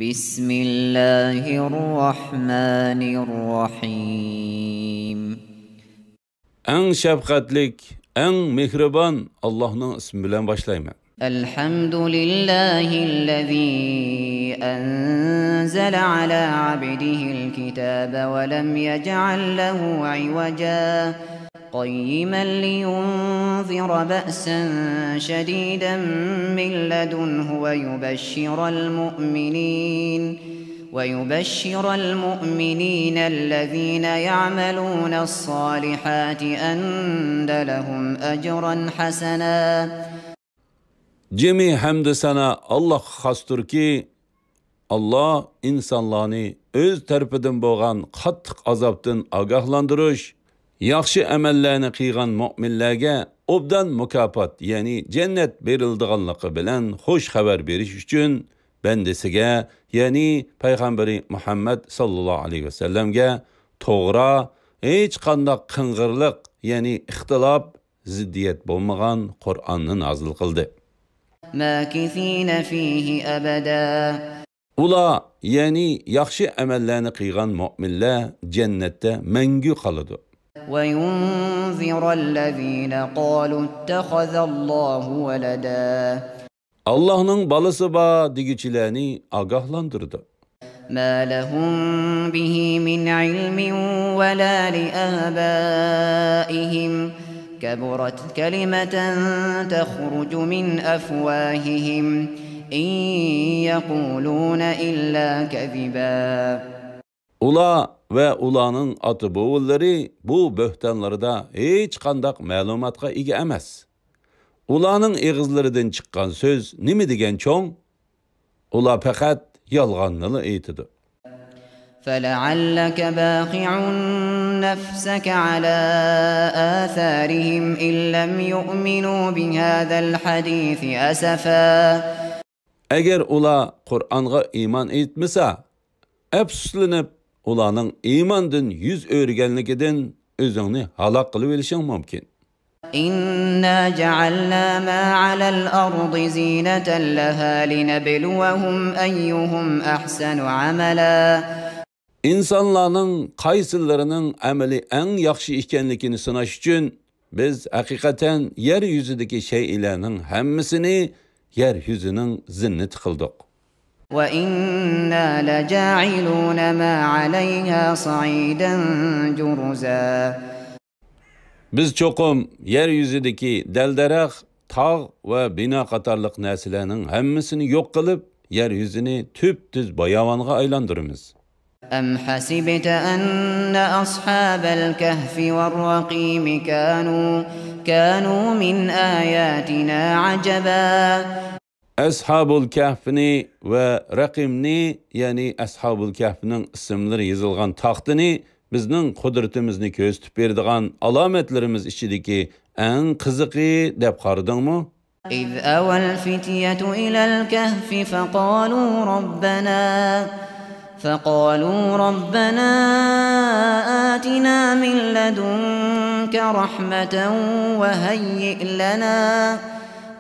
بسم الله الرحمن الرحيم. En şefkatlik, en mehriban Allah'ın ismiyle başlayayım. الحمد لله الذي أنزل على عبده الكتاب ولم يجعل له عوجا قيما لينذر بأسا شديدا من لدنه ويبشر المؤمنين الذين يعملون الصالحات أن لهم أجرا حسنا. Cemi hamd sana Allah xastır ki Allah insanlarını öz tərəfindən bolğan qattiq azabdan agahlandırış, yaxşı əməllərini qıyğan müminlərə obdan mükafat, yəni cennet berildiğanlığı bilan xoş xəbər beriş üçün bəndəsigə, yəni Peyğəmbəri Muhammed sallallahu aleyhi ve sellem'ə toğra, heç qandaq qınğırlıq, yəni ixtilaf, ziddiyet bolmağan Qur'an'ı nazil qıldı. ماكثين فيه أبدا. Ula, yəni yaxşı əməllərini qıyğan müminlər cennette məngü qalıdı. وينذر الذين قالوا اتخذ الله ولدا. Allah'ın balısı ba digiçilərini agahlandırdı. ما لهم به من علم ولا لآبائهم كبرت كلمة تخرج من أفواههم إن يقولون إلا كذبا. Ula ve ulanın atı boğulları bu böhtanlarda hiç kandak malumatga ega emas. Ulanın eğizlerinden çıkan söz nimi degen çoğun? Ula fakat yalğanlını eytidi. فَلَعَلَّكَ بَاخِعٌ نَفْسَكَ عَلَى آثَارِهِمْ إِنْ لَمْ يُؤْمِنُوا بِهَذَا الْحَدِيثِ أَسَفًا. Eğer ula Kur'an'a iman etmese, əfsuslanıp ulanın imandan yüz örgenlikiden özünü halak kılıverişin mümkün. إِنَّا جَعَلْنَا مَا عَلَى الْأَرْضِ زِينَةً لَهَا لِنَبْلُوَهُمْ أَيُّهُمْ أَحْسَنُ عَمَلًا. İnsanların qaysılarının əməli en yaxşı ikənlikini sınaş üçün biz hakikaten yeryüzüdeki şeylerinin hemmisini yeryüzünün zinnət qıldıq. وَإِنَّا لَجَاعِلُونَ مَا عَلَيْهَا صَعِيدًا جُرُزًا. Biz çoxum yeryüzüdeki delderek, tağ ve bina qatarlıq nəslərinin hemmisini yok kılıp yeryüzünü tüp-tüz bayavanğa aylandırırız. أَمْ حَسِبْتَ أَنَّ أَصْحَابَ الْكَهْفِ وَالرَّقِيمِ كَانُوا مِنْ آيَاتِنَا عَجَبًا. Ashab-ul Kahf'ni ve Rakimni, yani Ashab-ul Kahf'nin isimleri yazılgan taxtini bizning qudretimizni ko'rsatib beradigan alomatlarimiz ichidagi eng qiziqi deb qaradingmi? إِذْ أَوَى الْفِتْيَةُ إِلَى الْكَهْفِ فقالوا ربنا آتنا من لدنك رحمة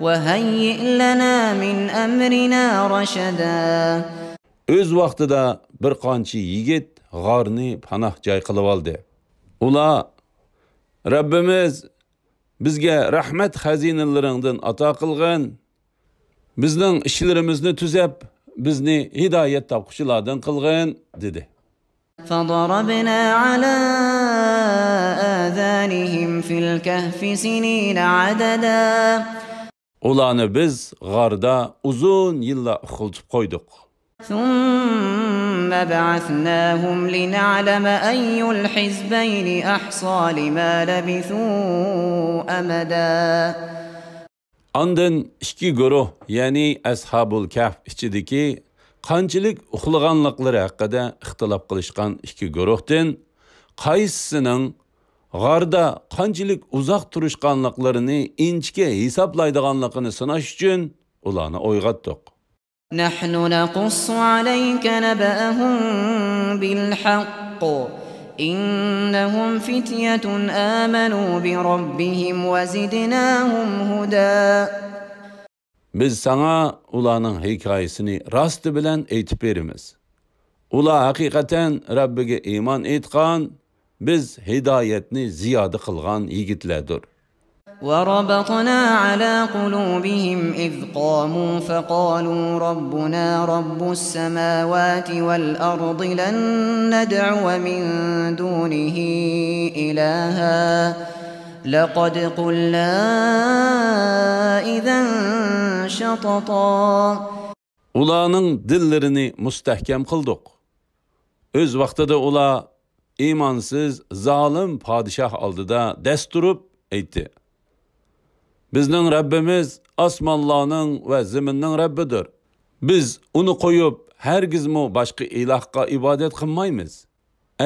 وهيئ لنا من أمرنا رشدا. Öz vaqtida bir qancha yigit g'orni panoh joy qilib oldi. Ular Rabbimiz bizga rahmat xazinalaringdan ato qilgan, bizning ishlarimizni tuzab, bizni hidoyat topquchilardan qilgan dedi. فضربنا على آذانهم في الكهف سنين عددا. Ularni biz g'orda uzun yillar uxultib qo'ydik. ثم بعثناهم لنعلم أي الحزبين أحصى لما لبثوا أمدا. Ondan iki guruh, yani Ashab-ul Kahf içideki qanchalik uxlaganliklari haqida ixtilof qilishgan iki guruhdan qaysisining g'orda qanchalik uzoq turishganliklarini inchga hisoblaydiganligini sinash uchun ularni o'yg'atdik. نحن نقص عليك نبأهم بالحق إنهم فتية آمنوا بربهم وزدناهم هدى. Biz sana ularning hikoyasini rosti bilan aytib beramiz. Ular haqiqatan Rabbiga iymon etgan, biz hidoyatni ziyoda qilgan yigitlardir. وربطنا على قلوبهم إذ قاموا فقالوا ربنا رب السماوات والأرض لن ندعو من دونه إلها لقد قلنا إذا شططا. Ularning dillerini mustahkam qildik. Öz vaqtida ular imansiz, zalim padişah oldida dast turib aytdi: Bizning Rabbimiz osmonlarning va zaminning Rabbidir. Biz uni qo'yib, hargizmi boshqa ilohga ibodat qilmaymiz.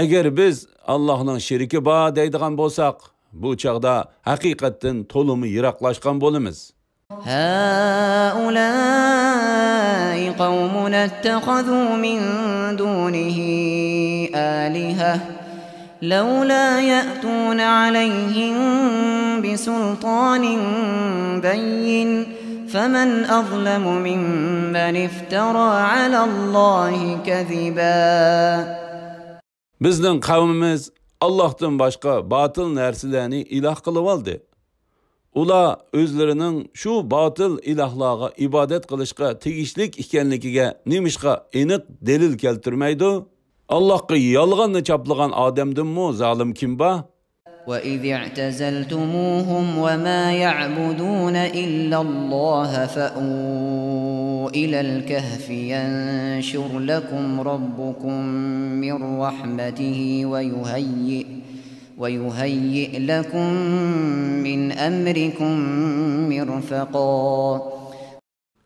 Agar biz Allohning sheriki bor deydigan bo'lsak, bu chaqda haqiqatdan to'limi yiroqlashgan bo'lamiz. هؤلاء قومنا اتخذوا من دونه آلهة لولا يأتون عليهم بسلطان بين فمن أظلم ممن افترى على الله كذبا. Bizning qavmimiz Allohdan boshqa batıl narsalarni iloh qilib oldi. Ular o'zlarining shu batıl ilahlarga ibodat qilishga tegishlik ekanligiga nemishqa aniq dalil keltirmaydi. Allohga yolg'onni chaplagan odamdinmi zolim kim bor? وَإِذِ اعْتَزَلْتُمُوهُمْ وَمَا يَعْبُدُونَ إِلَّا اللَّهَ فَأْوُوا إِلَى الْكَهْفِ يَنشُرْ لَكُمْ رَبُّكُمْ مِنْ رَحْمَتِهِ وَيُهَيِّئْ لَكُمْ مِنْ أَمْرِكُمْ مِرْفَقًا.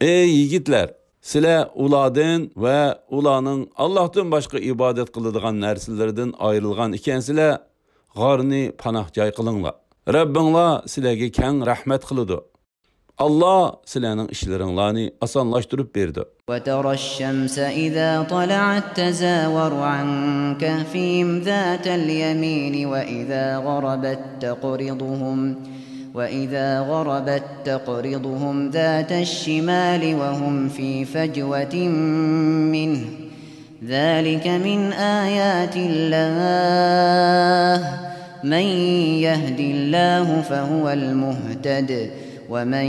Ey yigitlar, sizlar ulardan va ularning Allohdan boshqa ibodat qiladigan narsalardan ayrilgan ekansizlar, g'orni panoh joy qilinglar. Rabbinglar sizlarga keng rahmat qiladi. Allah sizlarning ishlaringlarni osonlashtirib berdi. وَتَرَى الشَّمْسَ إِذَا طَلَعَتْ تَزَاوَرُ عَنْ كَهْفِهِمْ ذَاتَ الْيَمِينِ وَإِذَا غَرَبَتْ تَقْرِضُهُمْ ذَاتَ الشِّمَالِ وَهُمْ فِي فَجْوَةٍ مِّنْهُ ذَلِكَ مِنْ آيَاتِ اللَّهِ مَنْ يَهْدِ اللَّهُ فَهُوَ الْمُهْتَدِ وَمَنْ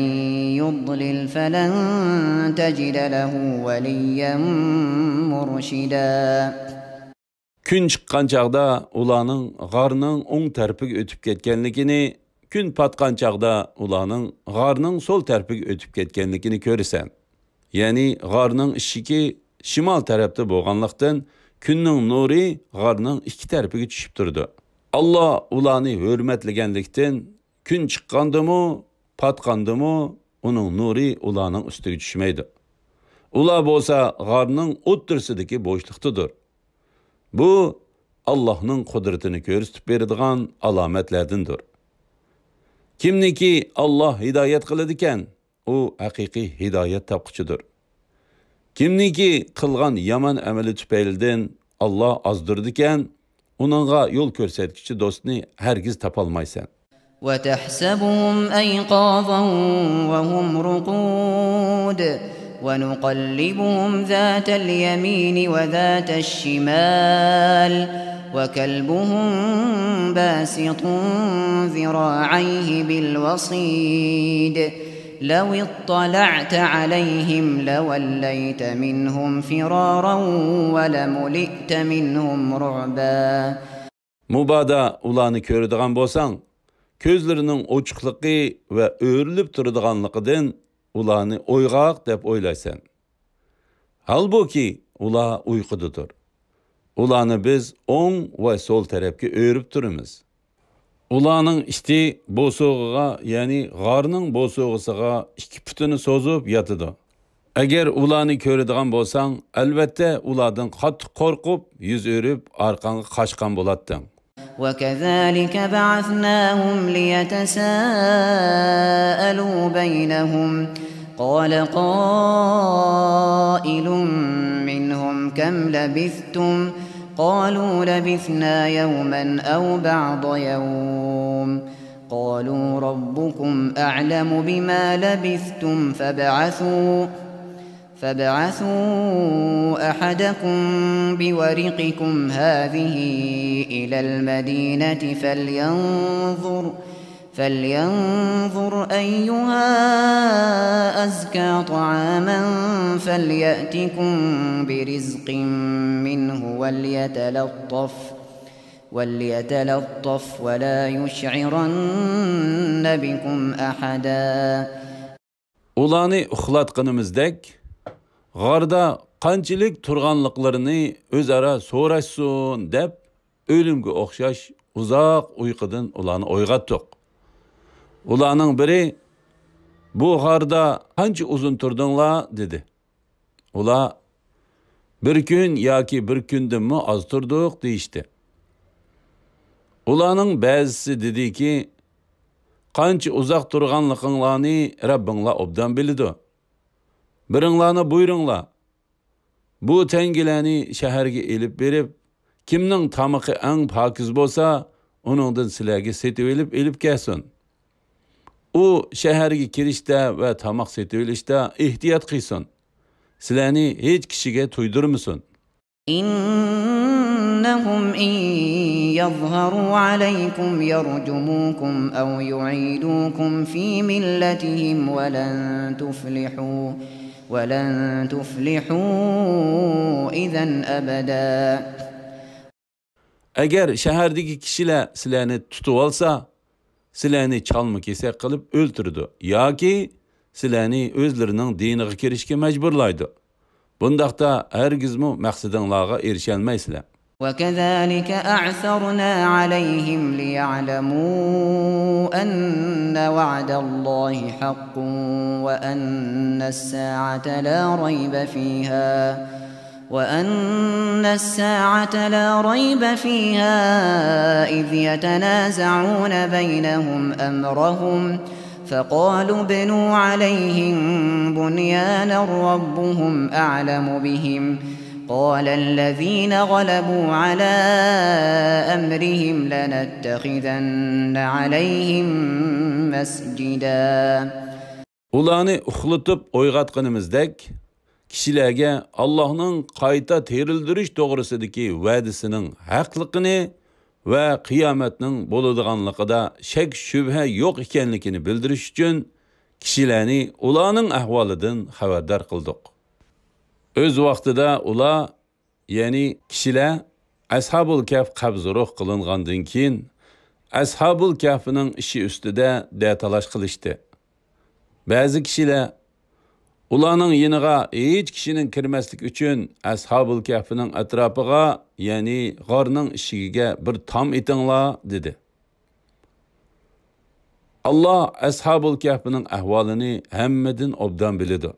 يُضْلِلْ فَلَنْ تَجِدَ لَهُ وَلِيًّا مُرْشِدًا. Kun chiqqan chaqda ularning g'orning o'ng tarafiga o'tib ketganligini, kun patgan chaqda ularning g'orning so'l tarafiga o'tib ketganligini ko'rasan. Ya'ni g'orning ishiki shimol tarafda bo'lganlikdan kunning nuri g'orning ikki tarafiga tushib turdi. Alloh ularni hurmatlaganlikdan kun chiqqandimi, patqandimi, uning nuri ularning ustiga tushmaydi. Ular bo'lsa g'orning o'ttirsidagi bo'shliqdadir. Bu Allohning qudratini ko'rsatib beradigan alomatlardandir. Kimniki Alloh hidoyat qiladi ekan, u haqiqiy hidoyat topquchidir. Kimniki qilgan yomon amali tufaylidan Alloh ozdirdi ekan, uningga yo'l ko'rsatuvchi do'stni hargiz topolmaysan. وَتَحْسَبُهُمْ أَيْقَاظًا وَهُمْ رُقُودٌ وَنُقَلِّبُهُمْ ذَاتَ الْيَمِينِ وَذَاتَ الشِّمَالِ وَكَلْبُهُمْ بَاسِطٌ ذِرَاعَيْهِ بِالْوَصِيدِ لَوِ اطَّلَعْتَ عَلَيْهِمْ لَوَلَّيْتَ مِنْهُمْ فِرَارًا وَلَمُلِئْتَ مِنْهُمْ رُعْبًا. Mubada ularni ko'radigan bo'lsang, ko'zlarining ochiqligi va o'rilib turadiganligidan ularni o'yg'oq deb o'ylaysan. Halbuki ular uyqudadir. Ularni biz o'ng va so'l tarafga o'rib turamiz. Ularning ishti bo'sog'iga, ya'ni g'orning bo'sog'isiga ikki putini so'zib yotadi. Agar ularni ko'radigan bo'lsang, albatta ulardan qattiq qo'rqib, yuz o'rib, orqangga qochgan bo'larding. وَكَذَلِكَ بَعَثْنَاهُمْ لِيَتَسَاءَلُوا بَيْنَهُمْ قَالَ قَائِلٌ مِّنْهُمْ كَمْ لَبِثْتُمْ قَالُوا لَبِثْنَا يَوْمًا أَوْ بَعْضَ يَوْمٍ قالوا ربكم أعلم بما لبثتم فابعثوا أحدكم بورقكم هذه إلى المدينة فلينظر أيها أزكى طعاما فليأتكم برزق منه وليتلطف ولا يشعرن بكم أحدا. Ularni uxlatqanimizdek, g'orda qanchalik turganliklarini o'zaro so'rashsin deb, o'limga o'xshash uzoq uyqudan ularni uyg'otdik. Ularning biri, bu g'orda qancha uzun turdinglar dedi. Ular bir kun yoki bir kundanmi oz turdik deyishdi. Ularning ba'zisi dediki, qancha uzoq turganliklarini Rabbinglar obdan biladi. Biringlarni buyuringlar. Bu tengilarni shaharga elib berib, kimning tamaqi eng pokiz bo'lsa, uningdan sizlarga setib elib kelsin. U shaharga kirishda va tamoq setib olishda ehtiyot qilsin. Sizlarni hech kishiga to'ydirmasin. إنهم إن يظهروا عليكم يرجموكم أو يعيدوكم في ملتهم ولن تفلحوا إذا أبدا. Agar shahardagi kishilar sizlarni tutib olsa, sizlarni chalma-kesak qilib o'ltirdi yoki sizlarni o'zlarining diniga kirishga majburlaydi. Bundaqda hargizmi maqsadinglarga erisholmaysizlar. وكذلك أعثرنا عليهم ليعلموا أن وعد الله حق وأن الساعة لا ريب فيها إذ يتنازعون بينهم أمرهم فقالوا ابنوا عليهم بنيانا ربهم أعلم بهم قال الذين غلبوا على أمرهم لنتخذن عليهم مسجدا. Ularni uxlatib o'yg'atganimizdek, kishilarga Allohning qayta terildirish to'g'risidagi va'dasining haqligini va qiyomatning bo'ladiganligida shak shubha yo'q ekanligini bildirish uchun kishilarni ularning ahvolidan xabardor qildik. O'z vaqtida ular, ya'ni kishilar Ashabul Kahf qabzruh qilingandan keyin Ashabul Kahfning ishi ustida datalash qilishdi. Ba'zi kishilar ularning yiniga hech kishining kirmaslik uchun Ashabul Kahfning atrofiga, ya'ni g'orning ishigiga bir tom etinglar dedi. Allah Ashabul Kahfning ahvolini hammadan obdan biladi.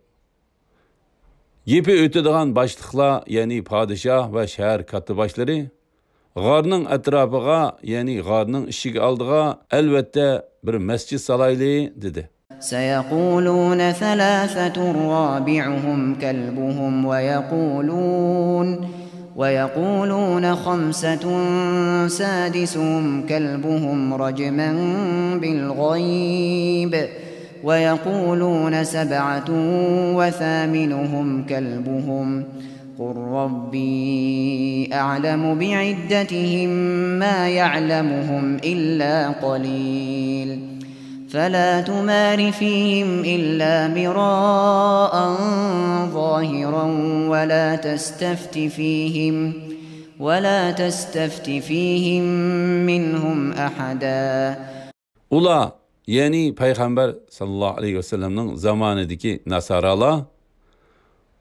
Yepi o'tadigan boshliqlar, ya'ni podshoh va shahar kotiboshlari g'orning atrofiga, ya'ni g'orning ishigi oldiga albatta bir masjid salayli dedi. سيقولون ثلاثة رابعهم كلبهم ويقولون خمسة سادسهم كلبهم رجما بالغيب ويقولون سبعة وثامنهم كلبهم قل ربي أعلم بعدتهم ما يعلمهم إلا قليل فلا تمار فيهم إلا مراء ظاهرا ولا تستفت فيهم منهم أحدا. Ular, ya'ni payg'ambar sallallohu alayhi vasallamning zamonidagi nasaralar,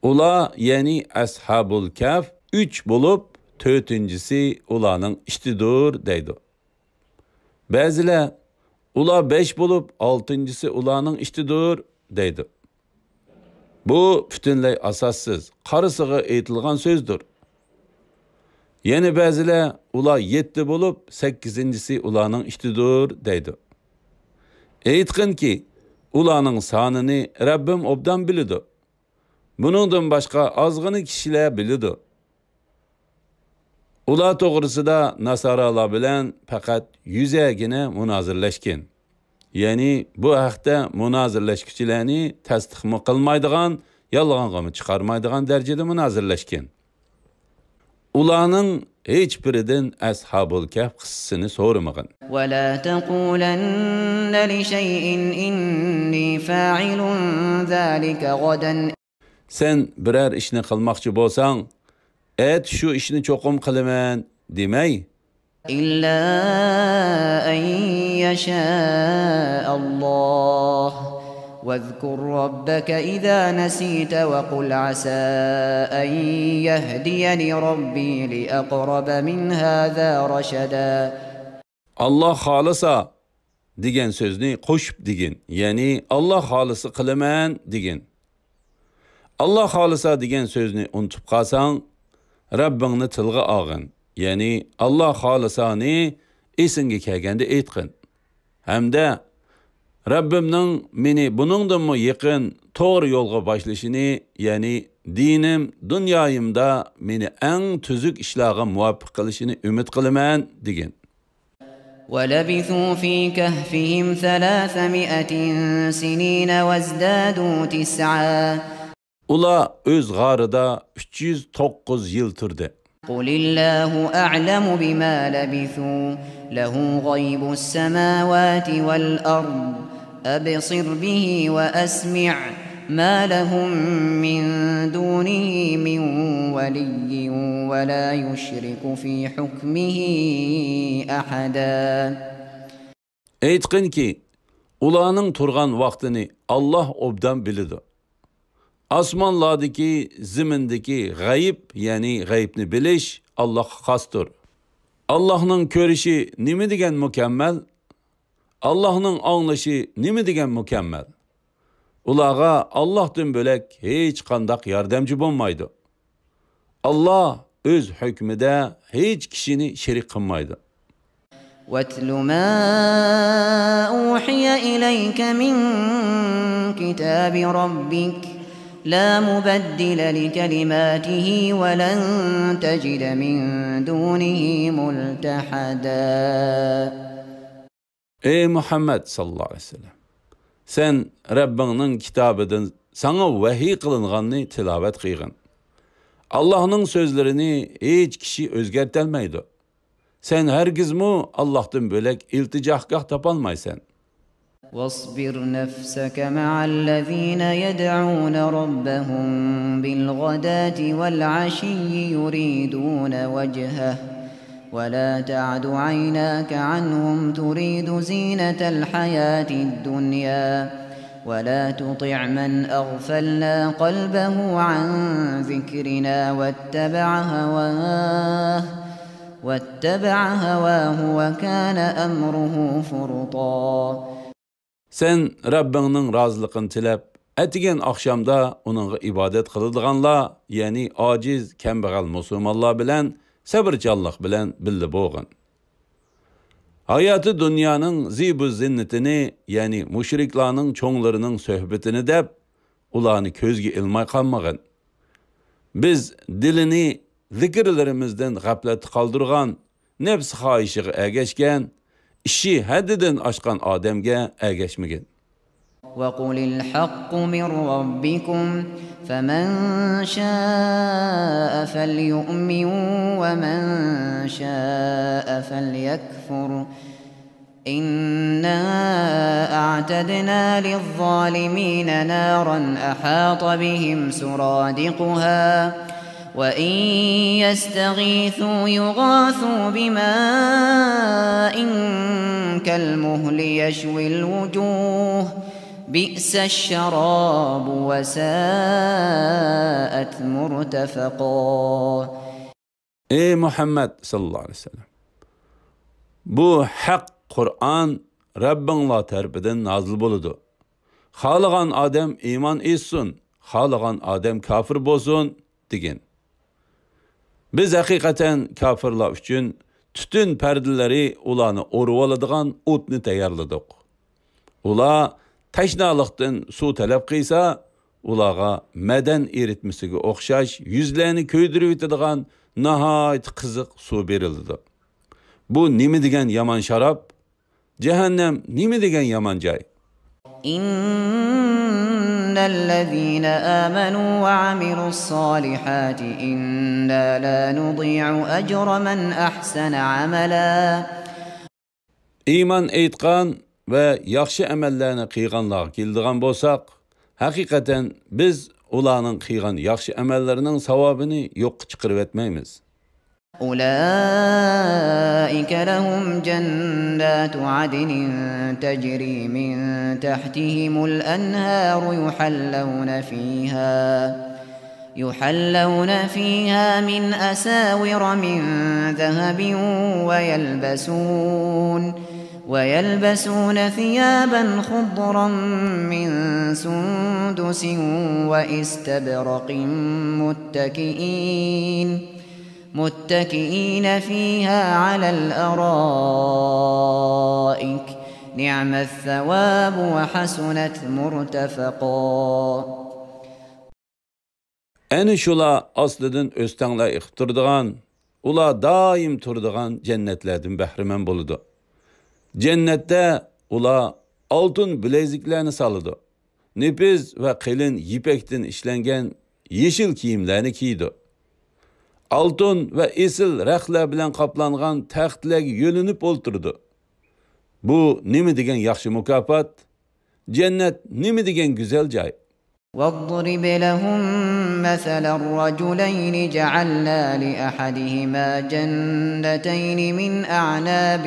ular, ya'ni Ashabul Kahf 3 bo'lib, 4-inchisi ularning ishtidur deydi. Ba'zilar ular 5 bo'lib, 6-inchisi ularning ishtidur deydi. Bu butunlay asossiz, qarisiga aytilgan so'zdir. Yana ba'zilar ular 7 bo'lib, 8-inchisi ularning ishtidur deydi. Aytqinki, ularning sonini Rabbim obdan biladi. Buningdan boshqa ozg'ina kishilar biladi. Ular to'g'risida nasaralar bilan faqat yuzagina munozirlashgan. ya'ni bu haqda munozirlashuvchilarni tasdiqmi qilmaydigan, yolg'onga chiqarmaydigan darajada munozirlashgan. Ularning hech biridan Ashabul Kahf qissasini so'ramagan. Va la taqulanna li shay'in inni fa'ilun zalika gadan. Sen birer ishni qilmoqchi bo'lsang, shu ishni cho'qim qilaman demay. İlla an yasha Allah. واذكر ربك إذا نسيت وقل عسى أن يهديني ربي لأقرب من هذا رشدا. Allah xolisa degan so'zni qo'shib degin. Ya'ni Allah xolisi qilaman degin. Allah xolisa degan so'zni unutib qolsang, Rabbingni tilga olgin. Ya'ni Allah xolisani esingga kelganda aytqin. Hamda Rabbimning meni buningdanmi yaqin to'g'ri yo'lga boshlashini, ya'ni dinim, dunyoyimda meni eng tuzuk ishlarga muvaffaq qilishini umid qilaman degan. وَلَبِثُوا فِي كَهْفِهِمْ 300 سِنِينَ وَازْدَادُوا 9. Ular o'z g'orida 309 yil turdi. قُلِ اللَّهُ أَعْلَمُ بِمَا لَبِثُوا لَهُ غَيْبُ السَّمَاوَاتِ وَالْأَرْضِ أَبْصِرْ بِهِ وَأَسْمِعْ مَا لَهُم مِّن دُونِهِ مِن وَلِيٍّ وَلَا يُشْرِكُ فِي حُكْمِهِ أَحَدًا. Aytqin ki, ularning turgan vaqtini Allah obdan biladi. Osmonlardagi, zimindagi g'ayb, ya'ni g'aybni bilish Allohga xosdir. Allohning ko'rishi nima degan mukammal? Allohning anglashi nima degan mukammal? Ularga Allohdan bo'lak hech qanday yordamchi bo'lmaydi. Allah o'z hukmida hech kishini sherik qilmaydi. وَاتْلُ مَا أُوحِيَ إِلَيْكَ مِنْ كِتَابِ رَبِّكَ لَا مُبَدِّلَ لِكَلِمَاتِهِ وَلَنْ تَجِدَ مِنْ دُونِهِ مُلْتَحَدًا. Ey Muhammed sallallahu aleyhi ve sellem, sen Rabbinin kitabıdan sana vahiy qilinganni tilavet qilgin. Allah'ның sözlerini hiç kişi özgertelmeydi. Sen hergizmi Allah'tan bölek ilticahgah tapalmaysan. واصبر نفسك مع الذين يدعون ربهم بالغداة والعشي يريدون وجهه ولا تعد عيناك عنهم تريد زينة الحياة الدنيا ولا تطع من أغفلنا قلبه عن ذكرنا واتبع هواه وكان أمره فرطا. Sen Rabbinin razılıqını tilep, etigen akşamda onunla ibadet kılıdığanla, yani aciz, kembağal musulmanlar bilen, sabırcallık bilen bildi boğun. Hayatı dünyanın zibu zinnetini, yani müşriklarının çoğlarının söhbetini dep, ulanı közge ilmay kalmağın. Biz dilini zikirlerimizden gaflet kaldırgan, nefs haişiği egeşken, işi haddiden aşkan ademge ergeçmegin. وَقُلِ الْحَقُّ مِنْ رَبِّكُمْ فَمَنْ شَاءَ فَلْيُؤْمِنْ وَمَنْ شَاءَ فَلْيَكْفُرْ إِنَّا أَعْتَدْنَا لِلظَّالِمِينَ نَارًا أَحَاطَ بِهِمْ سُرَادِقُهَا وَإِنْ يَسْتَغِيثُوا يُغَاثُوا بِمَاءٍ كَالْمُهْلِ يَشْوِي الْوُجُوهَ بِئْسَ الشَّرَابُ وَسَاءَتْ مُرْتَفَقًا. Ey Muhammed sallallahu aleyhi ve sellem, bu haq Kur'an Rabbinla terbinden nazil boludu. Xalığan adam iman etsin, xalığan adam kafir bolsun degin. Biz hakikaten kafirlar üçün tütün perdeleri ulanı oruvaladığan otni tayarladık. Ula taşnalıqdan su talep qıysa, ulağa meden eritmesiga oxşaş yüzlerini köydürüp etadigan nahayt kızık su berildi. Bu nimi degen yaman şarap? Cehennem nime degan yaman joy? İnnellezîne âmenû ve amilussâlihâti innâ lâ nudî'u ecre men ahsene amela. İman eytqan ve yaxshi amallarni qilganlarga keldigan bo'lsak, haqiqatan biz ularning qilgan yaxshi amallarining savobini yo'qqa chiqarib etmaymiz. أولئك لهم جنات عدن تجري من تحتهم الأنهار يحلون فيها من أساور من ذهب ويلبسون ثيابا خضرا من سندس وإستبرق متكئين فيها على الأرائك نعم الثواب وحسنت مرتفقا. Ani şular aslıdan östanglar iqib turdigan, ular daim turdigan cennetlerden bahriman boludu. Cennette ular altın bileziklerini salıdı. Nepiz ve qilin yipekten işlengen yeşil kiyimlerini kiydi. Altın ve esil rəxtlər bilan qaplanğan taxtlarga yo'linib o'ltirdi. Bu nima degan yaxshi mukofot? Cennet nima degan go'zal joy? واضرب لهم مثل الرجلين جعلنا لأحدهما جنتين من أعناب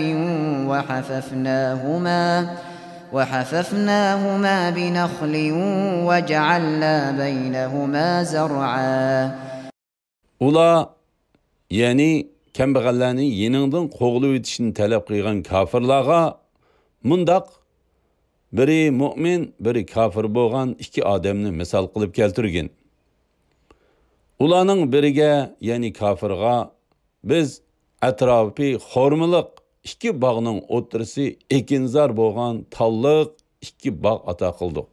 وحففناهما بنخل وجعلنا بينهما زرعا. Ula, yani kambag'allarni yeningdan qo'g'lib etishni talab qilgan kofirlarga mundaq biri mu'min, biri kofir bo'lgan ikki odamni misol qilib keltirgan. Ularning biriga, ya'ni kofirga biz atrofi xormiliq ikki bog'ning o'tirisi ekinzor bo'lgan talliq ikki bog' ato qildik.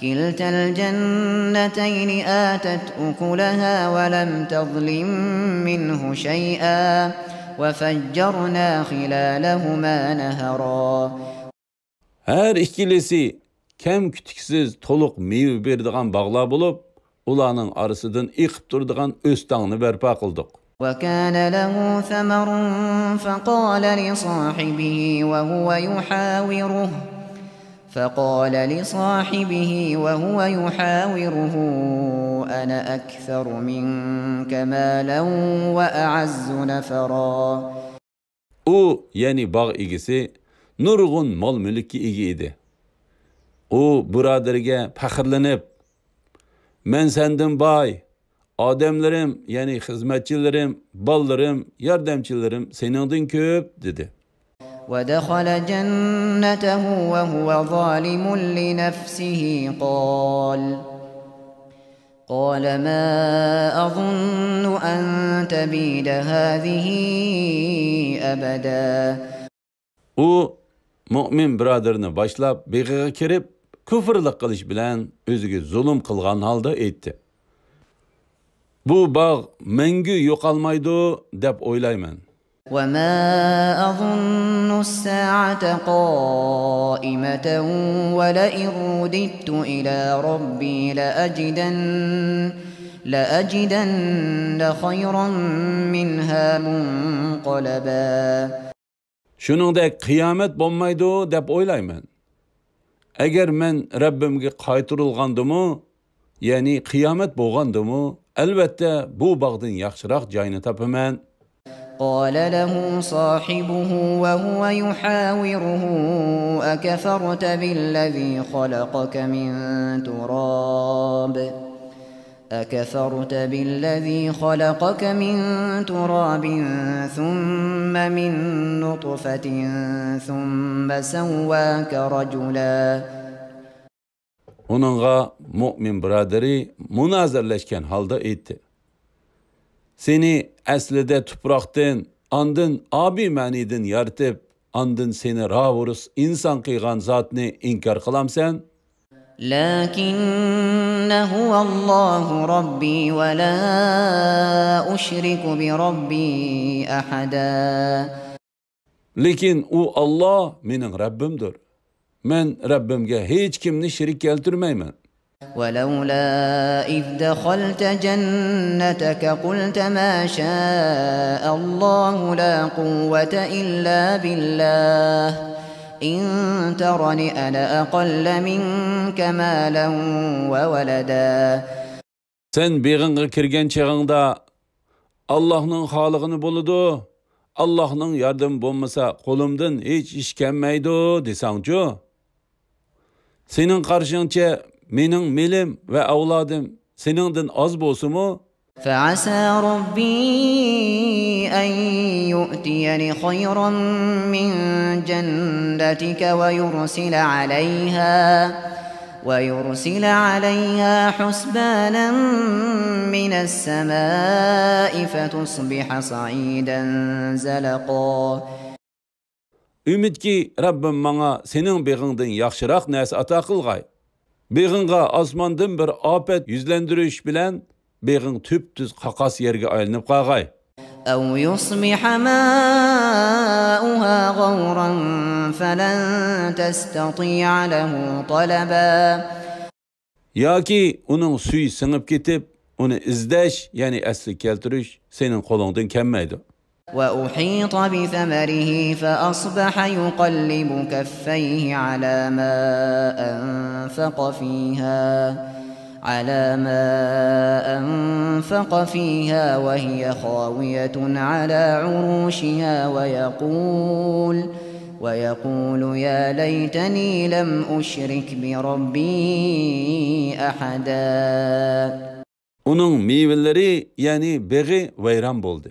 كلتا الجنتين آتت أكلها ولم تظلم منه شيئا وفجرنا خلالهما نهرا. Her ikilisi kem kütüksiz toluq meyve berdiğen bağlar bulup, ulanın arasıdan iqib turdiğen östağını berpa qıldık. وكان له ثمر فقال لصاحبه وهو يحاوره أنا أكثر منك مالا وأعز نفرا. O, yani bağ egisi nurgun mal mülkki egi idi. O birodarga faxrlanib, men senden boy, odamlarim, yani xizmatchilarim, ballarim, yordamchilarim seningdan ko'p dedi. ودخل جنته وهو ظالم لنفسه قال ما أظن أن تبيد هذه أبدا. O mümin birodarini başlap beğiga kirib kufrlik qilish bilan o'ziga zulm qilgan holda aytdi. Bu bog' mangu yo'qolmaydi deb o'ylayman. وما أظن الساعة قائمة ولئن رددت إلى ربي لأجدن خيرا منها منقلبا. Shuningdek qiyomat bo'lmaydi deb o'ylayman. Agar men Rabbimga qaytarilgandimi, ya'ni qiyomat bo'lgandimi, albatta bu bog'dan yaxshiroq joyni topaman. قال له صاحبه وهو يحاوره أكفرت بالذي خلقك من تراب ثم من نطفة ثم سواك رجلا. Onunğa mümin birodari munozarlashgan holda aytdi. Seni aslida tuproqdan, andın abi manidin yaratib, andın seni ravurus inson qilgan zotni inkor qilamsan? لكن هو الله ربي ولا أشرك بربي أحدا. Lekin u Allah mening Rabbimdir. Men Rabbimga hech kimni shirik keltirmayman. ولولا إذ دخلت جنتك قلت ما شاء الله لا قوة إلا بالله إن ترني أنا أقل منك مالا وولدا. Sen beg'inga kirgan chag'ingda Allohning xolig'ini bo'ladi. Allohning yordami bo'lmasa qo'limdan hech ish kelmaydi desangchi. Sening qarshingcha mening melim va avlodim seningdan oz bo'lsa-mu? فعسى ربي أن يؤتيني خيرا من جنتك ويرسل عليها حسبانا من السماء فتصبح صعيدا زلقا. Ümidki Rabbim manga sening beg'ingdan yaxshiroq narsa ato qilg'ay. Beg'inga osmondan bir ofat yuzlantirish bilan beg'ing tüp-tüz qaqas yerga aylanib qolg'ay. أو يصبح ماؤها غورا فلن تستطيع له طلبا. Yoki uning suyi singib ketib, uni izlash, ya'ni asli keltirish sening qo'lingdan kelmaydi. وأحيط بثمره فأصبح يقلب كفيه على ما أنفق فيها وهي خاوية على عروشها ويقول يا ليتني لم أشرك بربي أحدا. Onun meyveleri yani beği vayran boldu.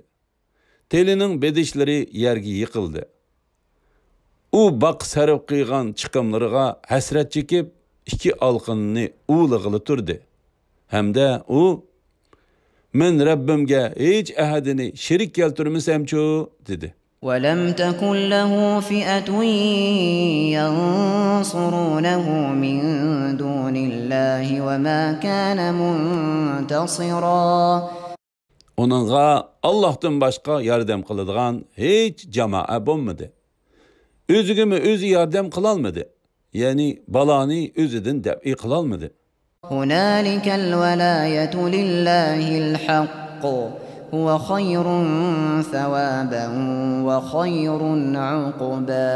Telinin bedişleri yerge yıkıldı. U bak sarıp kıygan çıkımlarına hasret çekip iki alqınını uğlığılı turdu. Hem de u, men Rabbimge hiç ahadini şirik keltirmesemço dedi. وَلَمْ تَكُنْ لَهُ فِئَةٌ يَنْصُرُونَهُ مِنْ دُونِ اللّٰهِ وَمَا كَانَ مُنْتَصِرًا. Onunğa Allah'tan başka yardım kılıdığan hiç cemaat bulmadı. Özügümü özü yardım kılalmadı. Yani balani özüdün defi kılalmadı. هُنَالِكَ الْوَلَايَةُ لِلّٰهِ الْحَقِّ هُوَ خَيْرٌ ثَوَابًا وَخَيْرٌ عُقْبًا.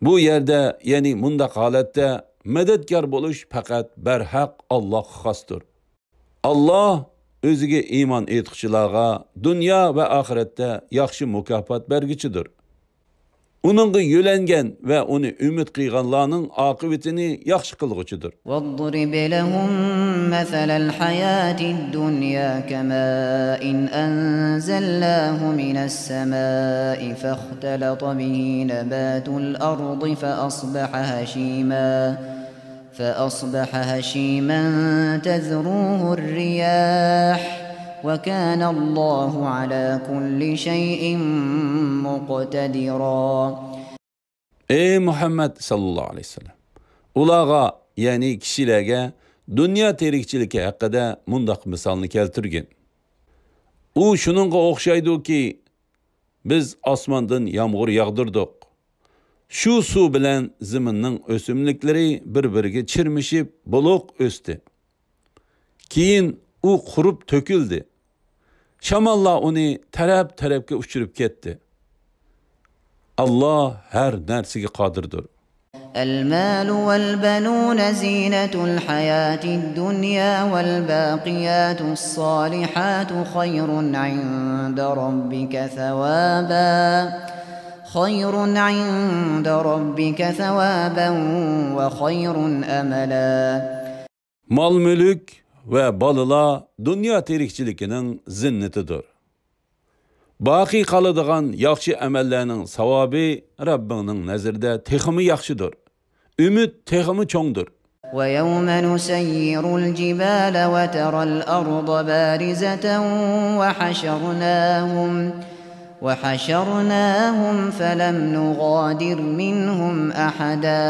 Bu yerde yani mundaq halatda medetkar buluş fakat berhaq Allah xastır. Allah özüge iman etkiçilağa dünya ve ahirette yaxşı mükafat bergiçidir. Onunğa yölengen ve onu ümit kıyganlarının akıbetini yaxşı kılgıçıdır. وَاضْرِبْ لَهُمْ مَثَلَ الْحَيَاةِ الدُّنْيَا كَمَاءٍ أَنْزَلْنَاهُ مِنَ السَّمَاءِ فَاخْتَلَطَ بِهِ نَبَاتُ الْأَرْضِ فَأَصْبَحَ هَشِيمًا تَذْرُوهُ الرِّيَاحُ وَكَانَ اللّٰهُ عَلَى كُلِّ شَيْءٍ مُقْتَدِرًا. Ey Muhammed sallallahu aleyhi ve sellem. Ulağa yani kişilerge dünya terikçiliki hakkında mundaq misalını keltirgin. U şununğa oxşaydı ki biz asmandan yağmur yağdırdık. Şu su bilen ziminin ösümlikleri birbiriga çirmişip buluq östü. Keyin u qurup töküldü. Şamallar onu taraf-tarafga uçurup ketdi. Allah her nersige qadirdir. المال والبنون زينة الحياة الدنيا والباقيات الصالحات خير عند ربك ثوابا وخير أملا. Mal mülk ve balıla dünya terikçilikinin zinnetidir. Baqi qalıdığan yaxşı əməllərinin savabı Rabbinin nəzirdə teximi yaxşıdır. Ümid teximi çoğdur. وَيَوْمَ نُسَيِّرُ الْجِبَالَ وَتَرَى الْأَرْضَ بَارِزَةً وَحَشَرْنَاهُمْ فَلَمْ نُغَادِرْ مِنْهُمْ أَحَدًا.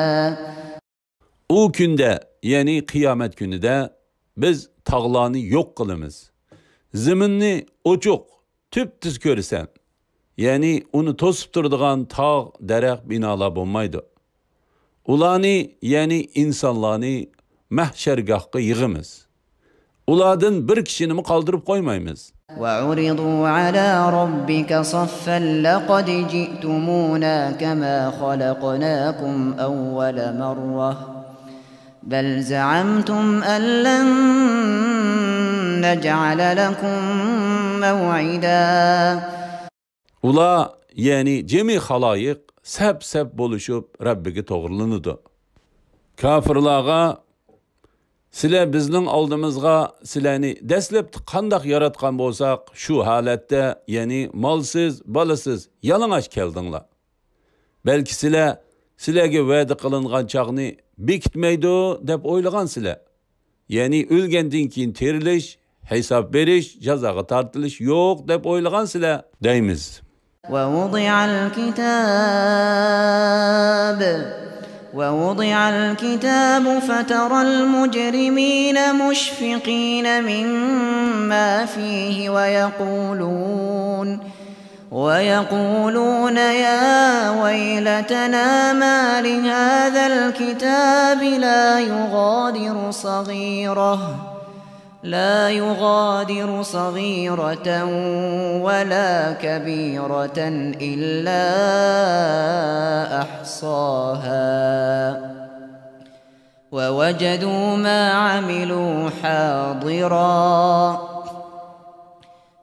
O günde, yani kıyamet günü de biz tağlarını yok kılımız. Ziminni oçuq, tüp-tüz görürsen. ya'ni uni to'sib turadigan tog', daraxt, binolar bo'lmaydi. Ularni, ya'ni insonlarni mahshargohga yig'imiz. Ulardan bir kishini qoldirib qo'ymaymiz. وعرضوا على ربك صفا لقد جئتمونا كما خلقناكم أول مرة بل زعمتم أن لن نجعل لكم موعدا. Ular, ya'ni cemi haloyiq sap-sap bo'lishib Rabbiga to'g'rilanadi. Kafirlarga sizlar bizning oldimizga sizlarni dastlab qandoq yaratgan bo'lsak, shu holatda, ya'ni molsiz, bolasiz, yalang'och keldinglar. Balki sizlarga va'da qilingan chaqni bekitmaydi deb o'ylagansizlar. Ya'ni o'lgandan keyin terilish, hisob berish, jazoga tortilish yo'q deb o'ylagansizlar deymiz. ووضع الكتاب فترى المجرمين مشفقين مما فيه ويقولون يا ويلتنا ما لهذا الكتاب لا يغادر صغيرة ولا كبيرة إلا أحصاها ووجدوا ما عملوا حاضرا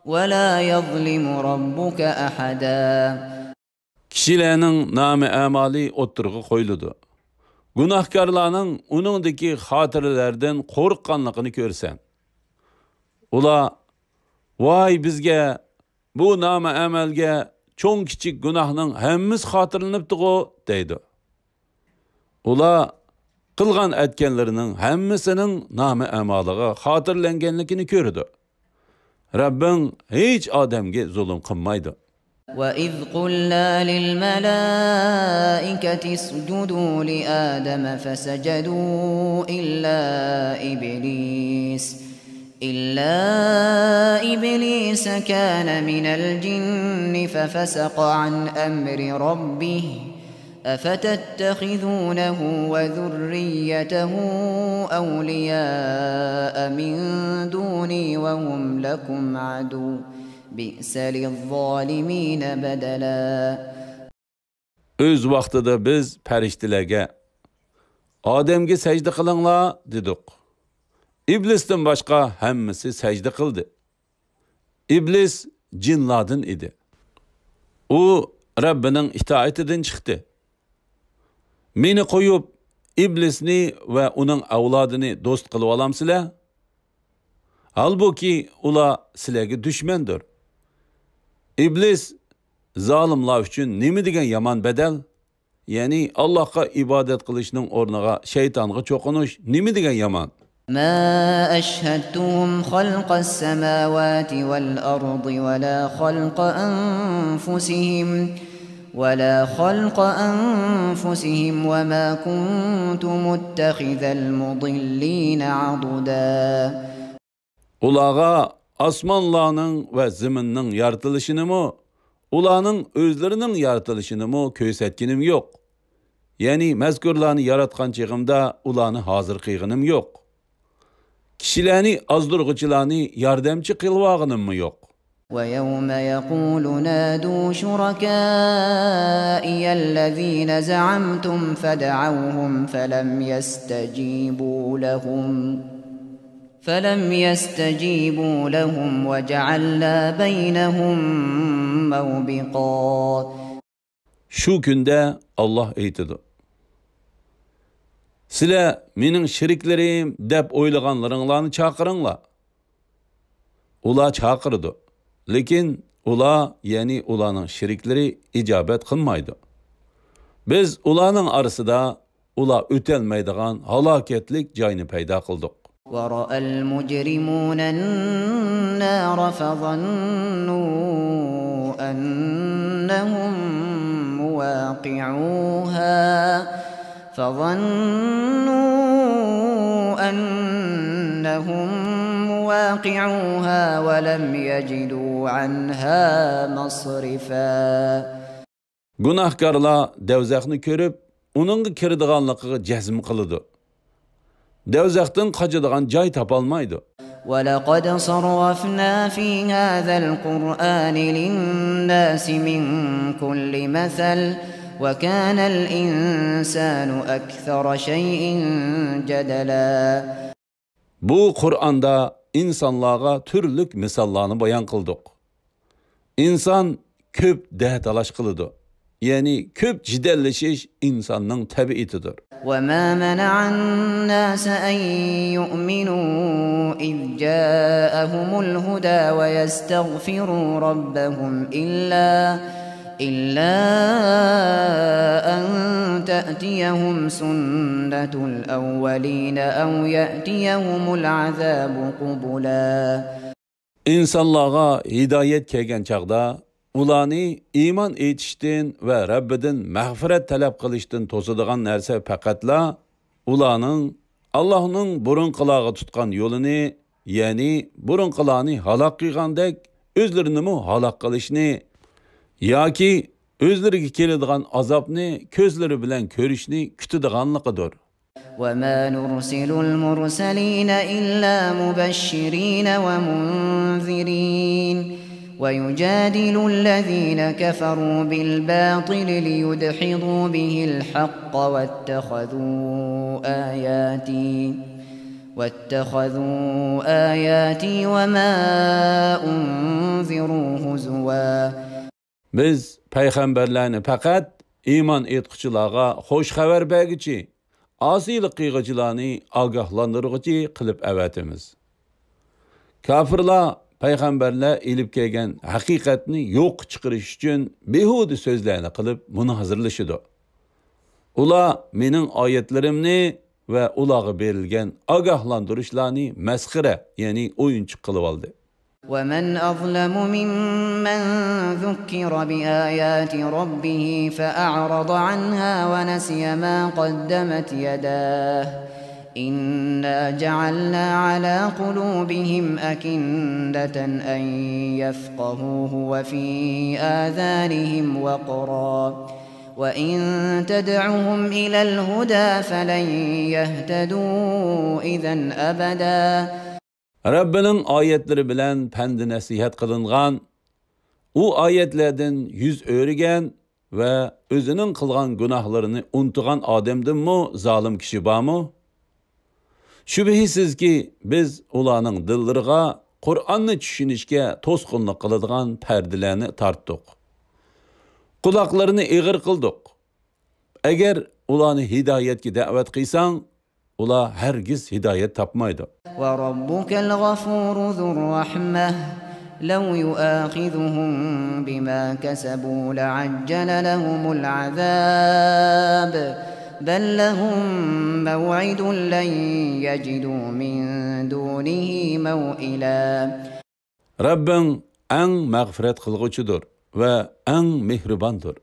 ولا يظلم ربك أحدا. Kişilerinin namı amali oturgu koyuludu. Günahkarlarının onundaki hatırlardan korkkanlıqını görsen. Ula, vay bizge, bu nama amelge, çoğun kiçik günahının hemimiz hatırlanıptı o, deydi. Ula, kılgan etkenlerinin hemmisinin nama amalığa hatırlangenlikini gördü. Rabbin hiç ademge zulüm kılmaydı. وَإِذْ قُلْنَا لِلْمَلَائِكَةِ اسْجُدُوا لِآدَمَ فَسَجَدُوا إِلَّا إِبْلِيسَ كَانَ مِنَ الْجِنِّ فَفَسَقَ عَنْ أَمْرِ رَبِّهِ أَفَتَتَّخِذُونَهُ وَذُرِّيَّتَهُ أَوْلِيَاءَ مِنْ دُونِي وَهُمْ لَكُمْ عَدُوٌّ بِئْسَ لِلظَّالِمِينَ بَدَلًا. Öz vaqtida biz periştilerge Ademge secde kılınla dedik. İblis'ten başka hemmisi secde kıldı. İblis cinladın idi. O Rabbinin itaatinden çıktı. Meni koyup İblisni ve onun avladını dost kılıp alamsılar. Halbuki ula silerge düşmendir. İblis zalimlar üçün nemi degen yaman bedel? Yani Allah'a ibadet kılışının ornağa şeytanğa çokunuş nemi degen yaman? ما أشهدتهم خلق السماوات والأرض ولا خلق أنفسهم وما كنت متخذ المضلين عضدا. Ulağa asmanlarının ve ziminin yaratılışını mı, ulanın özlerinin yaratılışını mı köysetkinim yok. Yani mezkurlarını yaratkan çığımda ulanı hazır kıyğınım yok. Kişilerini azdırgıçılarını yardımcı kılvağınım mı yok? وَيَوْمَ يَقُولُ نَادُوا شُرَكَائِيَ الَّذ۪ينَ زَعَمْتُمْ فَدَعَوْهُمْ فَلَمْ يَسْتَجِيبُوا لَهُمْ وَجَعَلْنَا بَيْنَهُمْ مَوْبِقًا. Şu günde Allah eytidi. Sizler mening şiriklerim deb o'ylaganlaringlarni chaqiringlar. Ular chaqirdi. Lekin ular, ya'ni ularning shiriklari ijobat qilmaydi. Biz ularning orasida ular o'tolmaydigan halokatlik joyni paydo qildik. وَرَأَى الْمُجْرِمُونَ النَّارَ فَظَنُّوا أَنَّهُمْ مواقعوها واقعوها ولم يجدوا عنها مصرفا. Günahkarlar devzakni ko'rib, uningga kiradiganligiga jazm qiladi. Devzakdan qochadigan joy topolmaydi. وَلَقَدْ صَرَّفْنَا فِي هَذَا الْقُرْآنِ لِلنَّاسِ مِنْ كُلِّ مَثَلٍ وَكَانَ الْإِنْسَانُ أَكْثَرَ شَيْءٍ جَدَلًا. Bu Qur'onda insonlarga turli misollarni bayon qildik. İnson ko'p da'talash qiladi. Ya'ni ko'p jidallashish insonning tabiatidir. وَمَا مَنَعَ النَّاسَ أَن يُؤْمِنُوا إِذْ جَاءَهُمُ الْهُدَى وَيَسْتَغْفِرُوا رَبَّهُمْ إِلَّا أَن تَأْتِيَهُمْ سُنَّةُ الْأَوَّلِينَ أَوْ يَأْتِيَهُمُ الْعَذَابُ قُبُلًا. İnsanlarga hidayet kelgan chaqda ularni iymon etishdan va Rabbidan mag'firat talab qilishdan to'sadigan narsa faqatla ularning Allohning burunqilarga tutgan yo'lini, ya'ni burunqilarni halok qilgandek o'zlarini halok qilishni yoki o'zlariga keladigan azobni ko'zlari bilan ko'rishni kutadiganligidir. وَمَا نُرْسِلُ الْمُرْسَلِينَ إِلَّا مُبَشِّرِينَ وَمُنذِرِينَ وَيُجَادِلُ الَّذِينَ كَفَرُوا بِالْبَاطِلِ لِيُدْحِضُوا بِهِ الْحَقَّ وَاتَّخَذُوا آيَاتِي وَمَا أُنذِرُوا هُزُوًا. Biz payg'ambarlarni faqat iymon etquchilarga xo'sh xabar berguchi, asiylik qilg'uchilarni ogohlantirguchi qilib avatimiz. Kafirlar payg'ambarlar ilib kelgan haqiqatni yo'q chiqarish uchun behuda so'zlarni qilib munozirlashadi. Ular mening oyatlarimni va ularga berilgan ogohlantirishlarni masxara, ya'ni o'yinchiq qilib oldi. وَمَنْ أَظْلَمُ مِمَّنْ ذُكِّرَ بِآيَاتِ رَبِّهِ فَأَعْرَضَ عَنْهَا وَنَسِيَ مَا قَدَّمَتْ يَدَاهُ إِنَّا جَعَلْنَا عَلَى قُلُوبِهِمْ أَكِنَّةً أَنْ يَفْقَهُوهُ وَفِي آذَانِهِمْ وَقْرًا وَإِنْ تَدْعُهُمْ إِلَى الْهُدَى فَلَنْ يَهْتَدُوا إِذًا أَبَدًا. Rabbining oyatlari bilan pand nasihat qilingan, u oyatlardan yuz o'rgan va o'zining qilgan gunohlarini unutgan odamdinmi zolim kishi bormi? Shubhisizki biz ularning dillariga Qur'onni tushunishga to'sqinlik qiladigan pardalarni tortdik. Quloqlarini eg'ir qildik. Agar ularni hidoyatga da'vat qilsang, ular hargiz hidoyat topmaydi. وَرَبُّكَ الْغَفُورُ ذُو الرَّحْمَةِ لَوْ يُؤَاخِذُهُم بِمَا كَسَبُوا لَعَجَّلَ لَهُمُ الْعَذَابَ بَل لَّهُم مَّوْعِدٌ لَّن يَجِدُوا مِن دُونِهِ مَوْئِلًا. Rabbing eng mag'firat qilg'uchidir va eng mehribondir.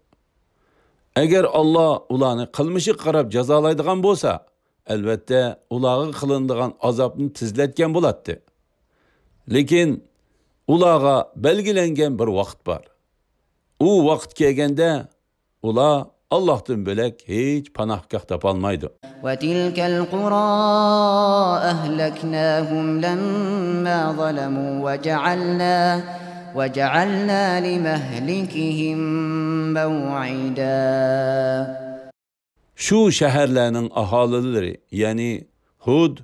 Agar Alloh ularni qilmishi qarab jazolaydigan bo'lsa, albatta ularga qilinadigan azobni tizlatgan bo'ladi. Lekin ularga belgilangan bir vaqt bor. U vaqt kelganda ular Allohdan bo'lak hech panohgoh topolmaydi. وَتِلْكَ الْقُرَى أَهْلَكْنَاهُمْ لَمَّا ظَلَمُوا وَجَعَلْنَا لِمَهْلِكِهِمْ مَوْعِدًا. Şu şəhərlərinin ahaliləri, yəni Hud,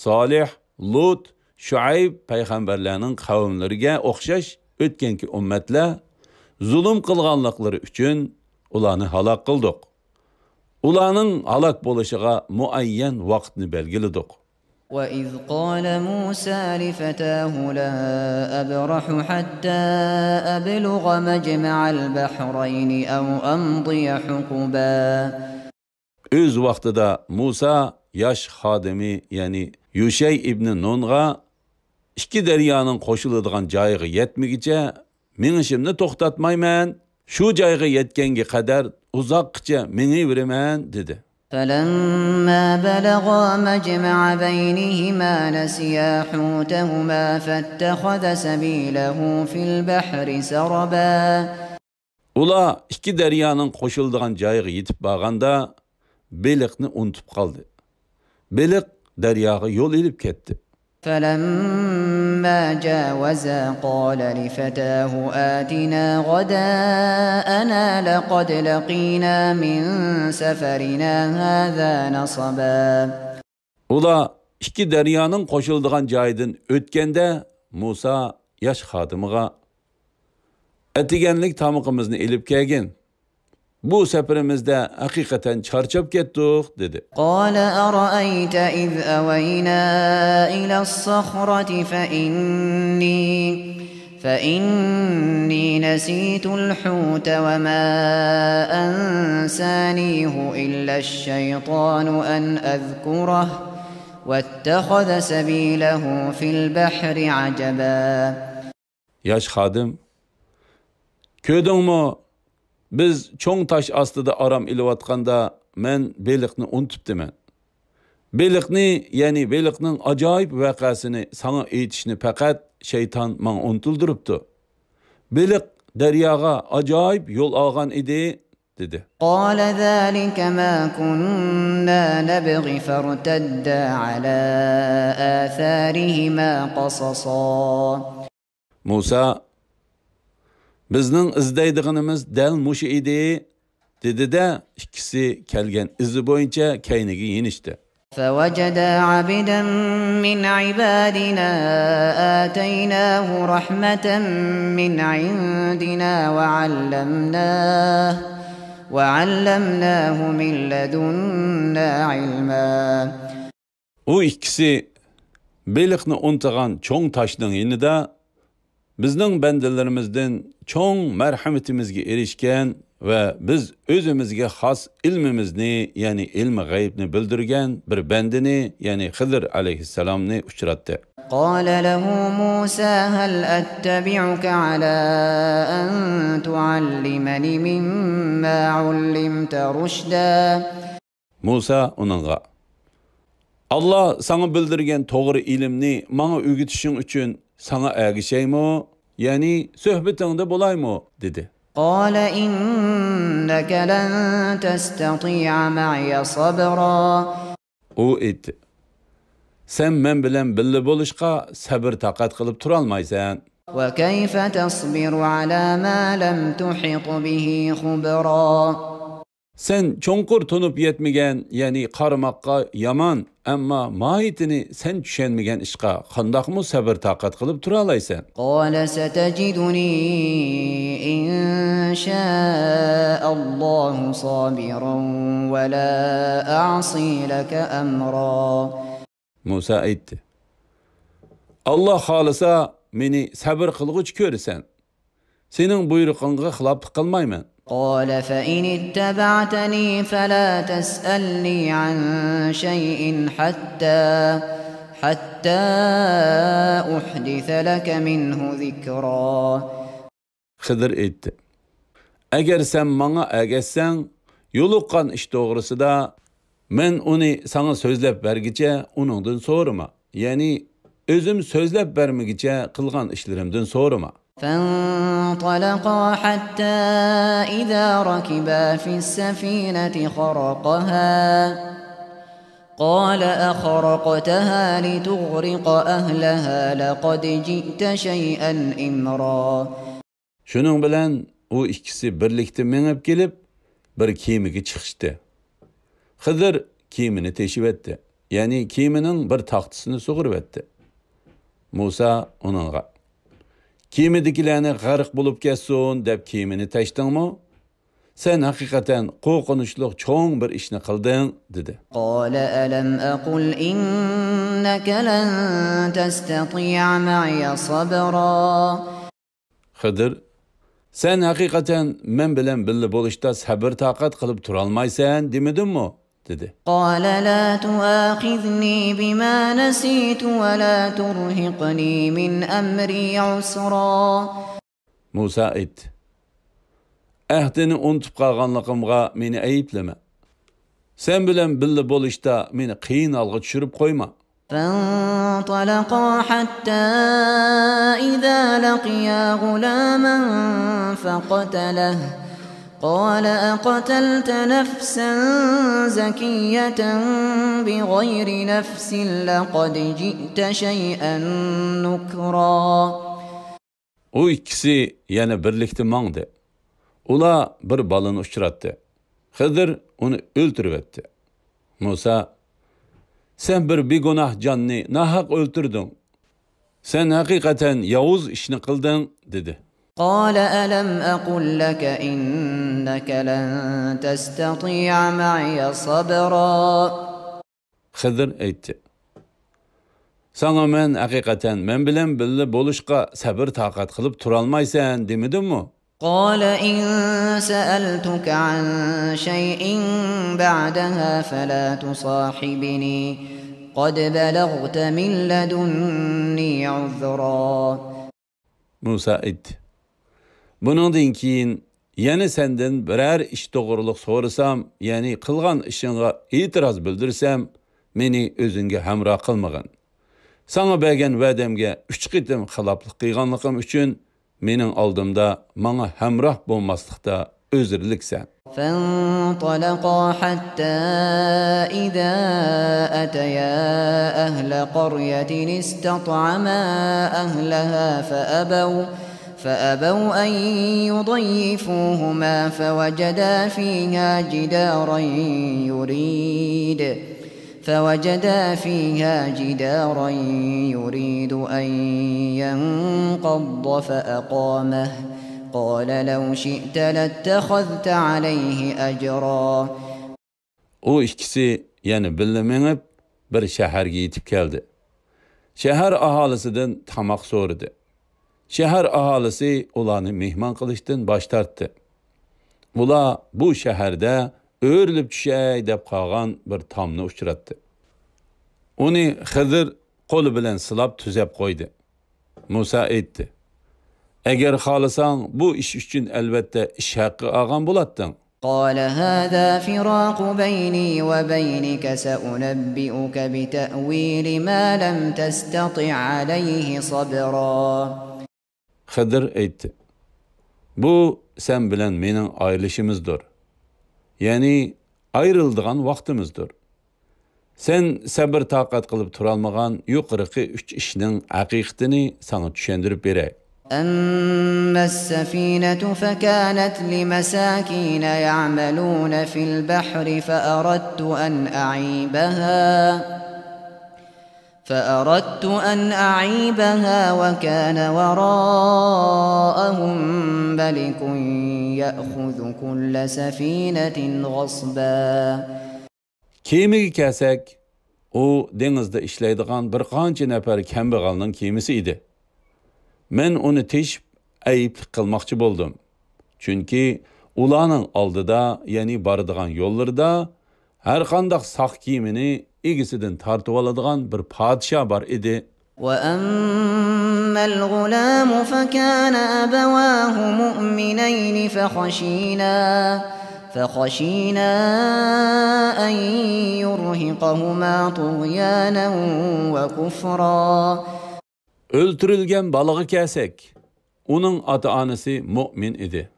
Salih, Lut, Şuayb peyğəmbərlərinin qavmlərinə oxşaş ötkenki ümmətlər zulm qılğanlıqları üçün ularını halak qıldıq. Ularının halak bolışığa muayyan vaxtını belgilidik. وَإِذْ قَالَ مُوسَى لِفَتَاهُ لَا أَبْرَحُ حَتَّى أَبْلُغَ مَجْمَعَ الْبَحْرَيْنِ أَوْ أَمْضِيَ حُقُبًا. Öz vaxtıda Musa yaş xadimi, yəni Yuşey ibn Nun'a iki dəryanın qoşuladigan joyiga yetmigicha minishimni to'xtatmayman, shu joyga yetganga qadar uzoqcha miniveraman dedi. فلما بلغا مجمع بينهما نسيا حوتهما فاتخذ سبيله في البحر سربا. Ular ikki daryoning qo'shiladigan joyiga yetib borganda beliqni unutib qoldi. Beliq daryoga yo'l ilib ketdi. فلما جاوزا قال لفتاه آتنا غداءنا لقد لقينا من سفرنا هذا نصبا. Ular ikki daryoning qo'shiladigan joyidan o'tganda Musa yosh xodimiga atiganlik tamuqimizni ilib kelgin. Bu safarimizda haqiqatan charchab ketdik dedi. قال أرأيت إذ أوينا إلى الصخرة فإني نسيت الحوت وما أنسانيه إلا الشيطان أن أذكره واتخذ سبيله في البحر عجبا. Yaş xadim, köydünmü? Biz çoğun taş astıda aram ilivatqanda men beliqni unutupdiman. Beliqni, yani beliqning ajoyib vaqasini sana aytishni faqat şeytan man unutulduruptu. Beliq daryoga ajoyib yo'l olgan edi dedi. قال ذلك ما كنا نبغي فارتدا على آثارهما قصصا. Musa bizning izlaydiganimiz dal mushu edi dedi-de ikkisi kelgan izi bo'yicha kayniga yenishdi. فوجدا عبدا من عبادنا آتيناه رحمة من عندنا وعلمناه من لدنا علما. O ikkisi beliqni unutgan cho'ng toshning yanida bizning bandalarimizdan cho'ng marhamatimizga erishgan ve biz özümüzge xos ilmimizni, yani ilmi g'aybni bildirgan bir bandini, yani Xizr alayhissalomni uchratdi. قال له موسى هل أتبعك على أن تعلمني مما علمت رشدا. Musa onunğa Allah sana bildirgen doğru ilimni bana öğütüşün için sana ergişeymi, yani söhbetinde bulaymı dedi. قال إنك لن تستطيع معي صبرا. O etti. Sen men bilen billi boluşqa sabır taqat qılıp turalmaysan. وكيف تصبر على ما لم تحط به خبرا. Sen çonkur tonup yetmegen, yani qarmaqqa yaman, amma mahiyetini sen düşenmegen işqa qandaqmı sabır taqat qılıp turalaysan. قال ستجدني إن شاء الله صابرا ولا أعصي لك أمرا. Musa aytdi. Allah xalisa meni sabır qılğıç görsen. Senin buyruğunğa xilaflık qılmayman. قال فإن اتبعتني فلا تسألني عن شيء حتى أحدث لك منه ذكرا. Xizr aytdi. Eğer sen bana ergeçsen, yoluqqan iş doğrusu da men onu sana sözlep vergice onundan sorma. Yani özüm sözlep vermegice qılgan işlerimden sorma. فانطلقا حتى إذا ركبا في السفينة خرقها قال أخرقتها لتغرق أهلها لقد جئت شيئا إمرا. Şunun bilen o ikisi birlikte menip gelip bir kemiga çıkıştı. Xizr kemini teşif etti. Yani keminin bir taxtısını soğurup etti. Musa onunğa kemidikilerini g'arq bulup ketsin deb kemini tashdingmi? Sen hakikaten qo'rqinchli cho'ng bir ishni qilding dedi. قال ألم أقل إنك لن تستطيع معي صبرا. Xizr, sen hakikaten men bilen birga bo'lishda sabr taqat qilib turolmaysan demedimmi? dedi. قال لا تؤاخذني بما نسيت ولا ترهقني من أمري عسرا. Musa aytdi. Ahdini unutup qalganligimga meni ayıplama. Sen bilen birli bo'lishda meni qiyin alg'a tushirib qo'yma. فانطلقا حتى إذا لقيا غلاما فقتله قال أقتلت نفسا زكية بغير نفس لقد جئت شيئا نكرا. O ikisi yana birlikte mangdı. Ula bir balını uçurattı. Hıdır onu öldürüvetti. Musa, sen bir begunah canını nahak öldürdün. Sen hakikaten yavuz işini kıldın dedi. قال ألم أقل لك إنك لن تستطيع معي صبرا. Hıdır etti. Sana men hakikaten men bilen birli boluşqa sabır taqat kılıp turalmaysan demedim mi? قال إن سألتك عن شيء بعدها فلا تصاحبني قد بلغت من لدني عذرا. Musa etti. Bunundan keyin yani senden birer iş doğruluk sorusam, yani kılgan işinga itiraz bildirsem, meni özünge hamra kılmagın. Sana bergen vədemge 3 qitim xilaplık qıyğanlığım üçün menin aldımda bana hamrah bolmaslıqda özürlüksen. فانطلقا حتى إذا أتيا أهل قرية استطعما أهلها فأبوا أن يضيفوهما فوجدا فيها جدارا يريد أن ينقض فأقامه قال لو شئت لاتخذت عليه أجرا. O ikisi yani bilmeyenip bir şehirge yetip geldi. Şehir ahalisinden tamak sorudu. Şehir ahalisi ulanı mihman kılıştın baş tarttı. Ula bu şehirde öğürülüp düşey dep kalgan bir tamını uçurattı. Onu Hıdır kolu bilen sılap tüzep koydu. Musa etti. Eğer xalısan bu iş üçün elbette iş hakkı ağan bulattın. قال هذا فراق بيني وبينك سأنبئك بتأويل ما لم تستطع عليه صبرا. Hıdır etti. Bu sen bilen menin ayrılışımızdır. Yani ayrıldığan vaktimizdir. Sen sabır taqat kılıp turalmagan yuqırıqı 3 işinin haqiqatini sana düşendirip berey. أما السفينة فكانت لمساكين يعملون في البحر فأردت أن أعيبها وكان وراءهم ملك يأخذ كل سفينة غصبا. Kemigi kesek, o denizde işleydiğen bir qancha nefer kembeğalının kemisi idi. Men onu teşip ayıplık kılmakçı boldum. Çünkü ulanın aldıda, yani barıdığan yollarda her qandaq saq kiyimini igisinden tartıp aladığan bir padişah bar idi. وَأَمَّا الْغُلَامُ فَكَانَ أَبَوَاهُ مُؤْمِنَيْنِ فخشينا أن يرهقهما طغيانا وكفرا. Öldürülgen balığı kesek, onun ata-anası mümin idi.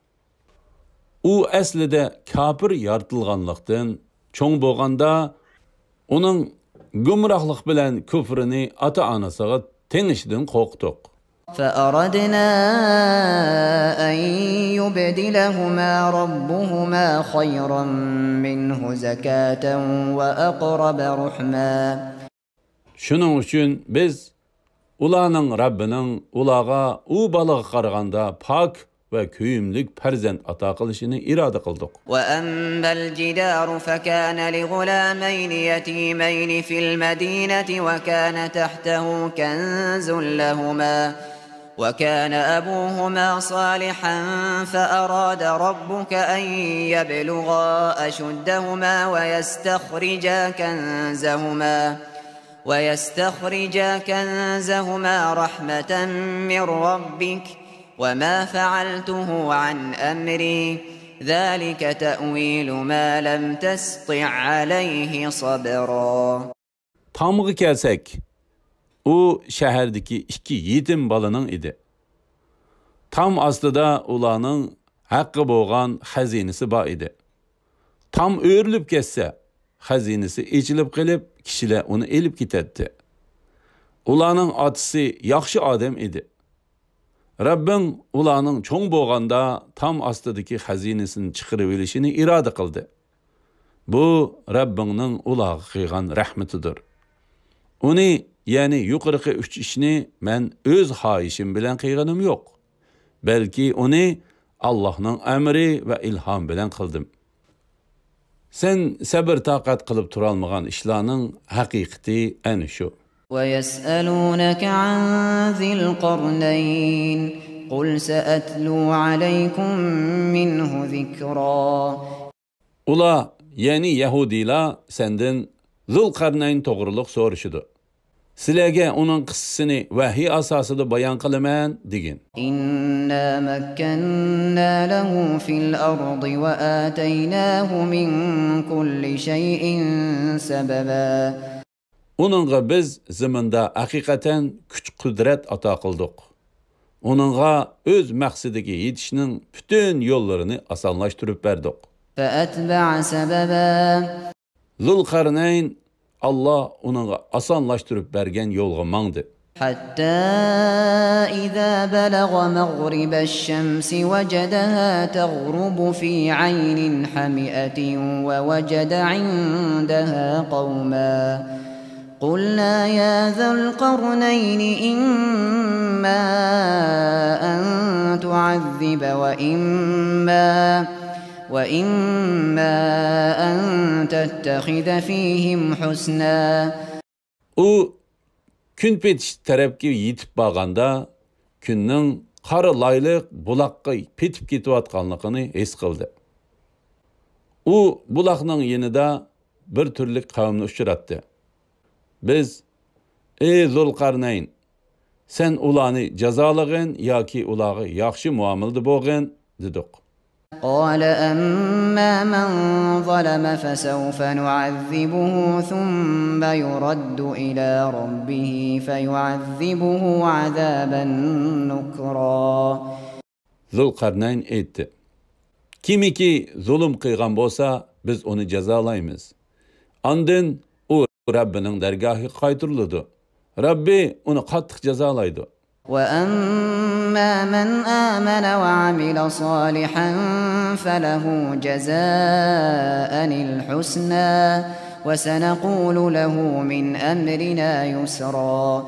O aslida kafir yaratılganlıktan çoğ bolganda onun gumrahlık bilen küfrini ata-anasıga tenişden korktuk. فأردنا أن يبدلهما ربهما خيرا منه زكاة وأقرب رحما. Şunun üçün biz ulanın Rabbinin ulağa u balığı qarğanda pak ve köyümlük perzent ata qilishini irada qildik. وأما الجدار فكان لغلامين يتيمين في المدينة وكان تحته كنز لهما وكان أبوهما صالحا فأراد ربك أن يبلغا أشدهما ويستخرجا كنزهما رحمة من ربك وما فعلته عن أمري ذلك تأويل ما لم تستطع عليه صبرا. Tamığı kelsak, u shahardagi ikki yetim balaning edi. Tam ostida ularning haqqi bo'lgan xazinasi bor edi. Tam o'rilib ketsa, xazinasi echilib qilib, kishilar uni elib ketadi. Ularning otasi yaxshi odam edi. Rabbing ularning cho'ng bo'lganda tam ostidagi xazinasini chiqarib olishini iroda qildi. Bu Rabbingning ularga qilgan rahmatidir. Uni, ya'ni yuqorqi 3 ishni men o'z xohishim bilan qilganim yo'q. Balki uni Allohning amri va ilhom bilan qildim. Sen sabr taqat qilib tura olmagan ishlarning haqiqati ana shu. ويسألونك عن ذي القرنين قل سأتلو عليكم منه ذكرا. Ular, yani Yahudilar senden Zulqarnayn to'g'riliq so'rashidi. Sizlarga uning qissasini vahiy asosida bayon qilaman degin. Inna makkanna lahu fil ardi wa ataynahu min kulli shay'in sababa. Uningga biz zaminda haqiqatan kuch-qudrat ato qildik. Uningga o'z maqsadiga yetishning butun yo'llarini osonlashtirib berdik. Fa'atba'a sababa. Zulqarnayn Allah uningga osonlashtirib bergan yo'lga mangdi. Hatta idza balagha maghrib ash-shams wajadaha taghrubu fi 'aynin hami'atin wa wajada 'indaha qauma. قلنا يا ذا القرنين إما أن تعذب وإما أن تتخذ فيهم حسنا. O gün petiş tarafga yetib borganda kunning qora layliq buloqqa petib ketayotganligini his qildi. U buloqning yonida bir turli qavmni uchratdi. Biz, ey Zulqarnayn, sen ularni jazolag'in yoki ularga yaxshi muomalada bo'lgin dedik. قال أما من ظلم فسوف نعذبه ثم يرد إلى ربه فيعذبه عذابا نكرا. Zulqarnayn aytdi. Kimiki zulm qilgan bo'lsa, biz uni jazolaymiz. Ondan u Rabbining dargohiga qaytariladi. Rabbi uni qattiq jazolaydi. وأما من آمن وعمل صالحا فله جزاء الحسنى وسنقول له من أمرنا يسرا.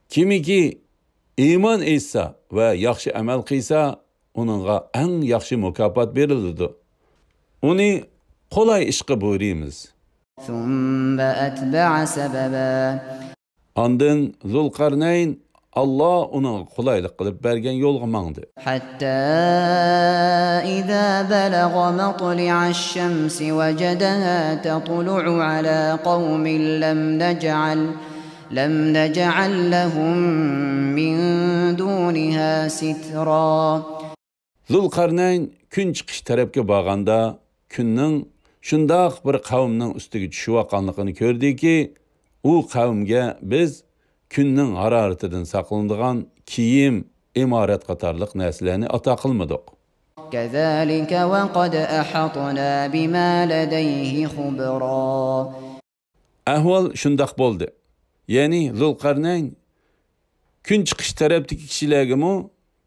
Kimiki iman etsa va yaxshi amal qilsa, uningga eng yaxshi mukofot beriladi. Uni qolay ishga buyuramiz. ثم أتبع سببا. Ondan Zulqarnayn Allah onun qulaylik qilib bergan yo'lga mangdi. Hatta idza balagha matli'a ash-shamsi wajadaha tatlu'u ala qaumin lam naj'al lahum min duniha sitra. Zulqarnayn kun chiqish tarafga borganda kunning shundoq bir qavmning ustiga tushayotganligini ko'rdiki, u qavmga biz kunning haroratidan saqlanadigan kiyim, imorat qatorliq narsalarni ato qilmadik. Kazalika va qad ahatna bima ladayhi khubra. Ahvol shundoq bo'ldi. Ya'ni Zulqarnayn kun chiqish tarafdagi kishilarga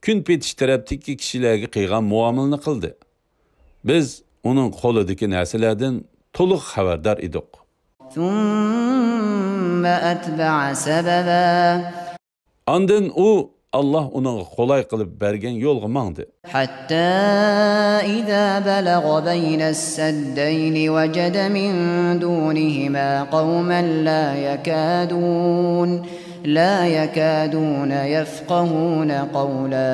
kun petish tarafdagi kishilarga qilgan muomalani qildi. Biz uning qo'lidagi narsalardan to'liq xabardor edik. ثم أتبع سببا. Ondan u Allah uning qolay qilib bergan yo'lga mangdi. Hatta idza balagha bayna as-saddayn wajada min dunihima qauman la yakadun yafqahuna qawla.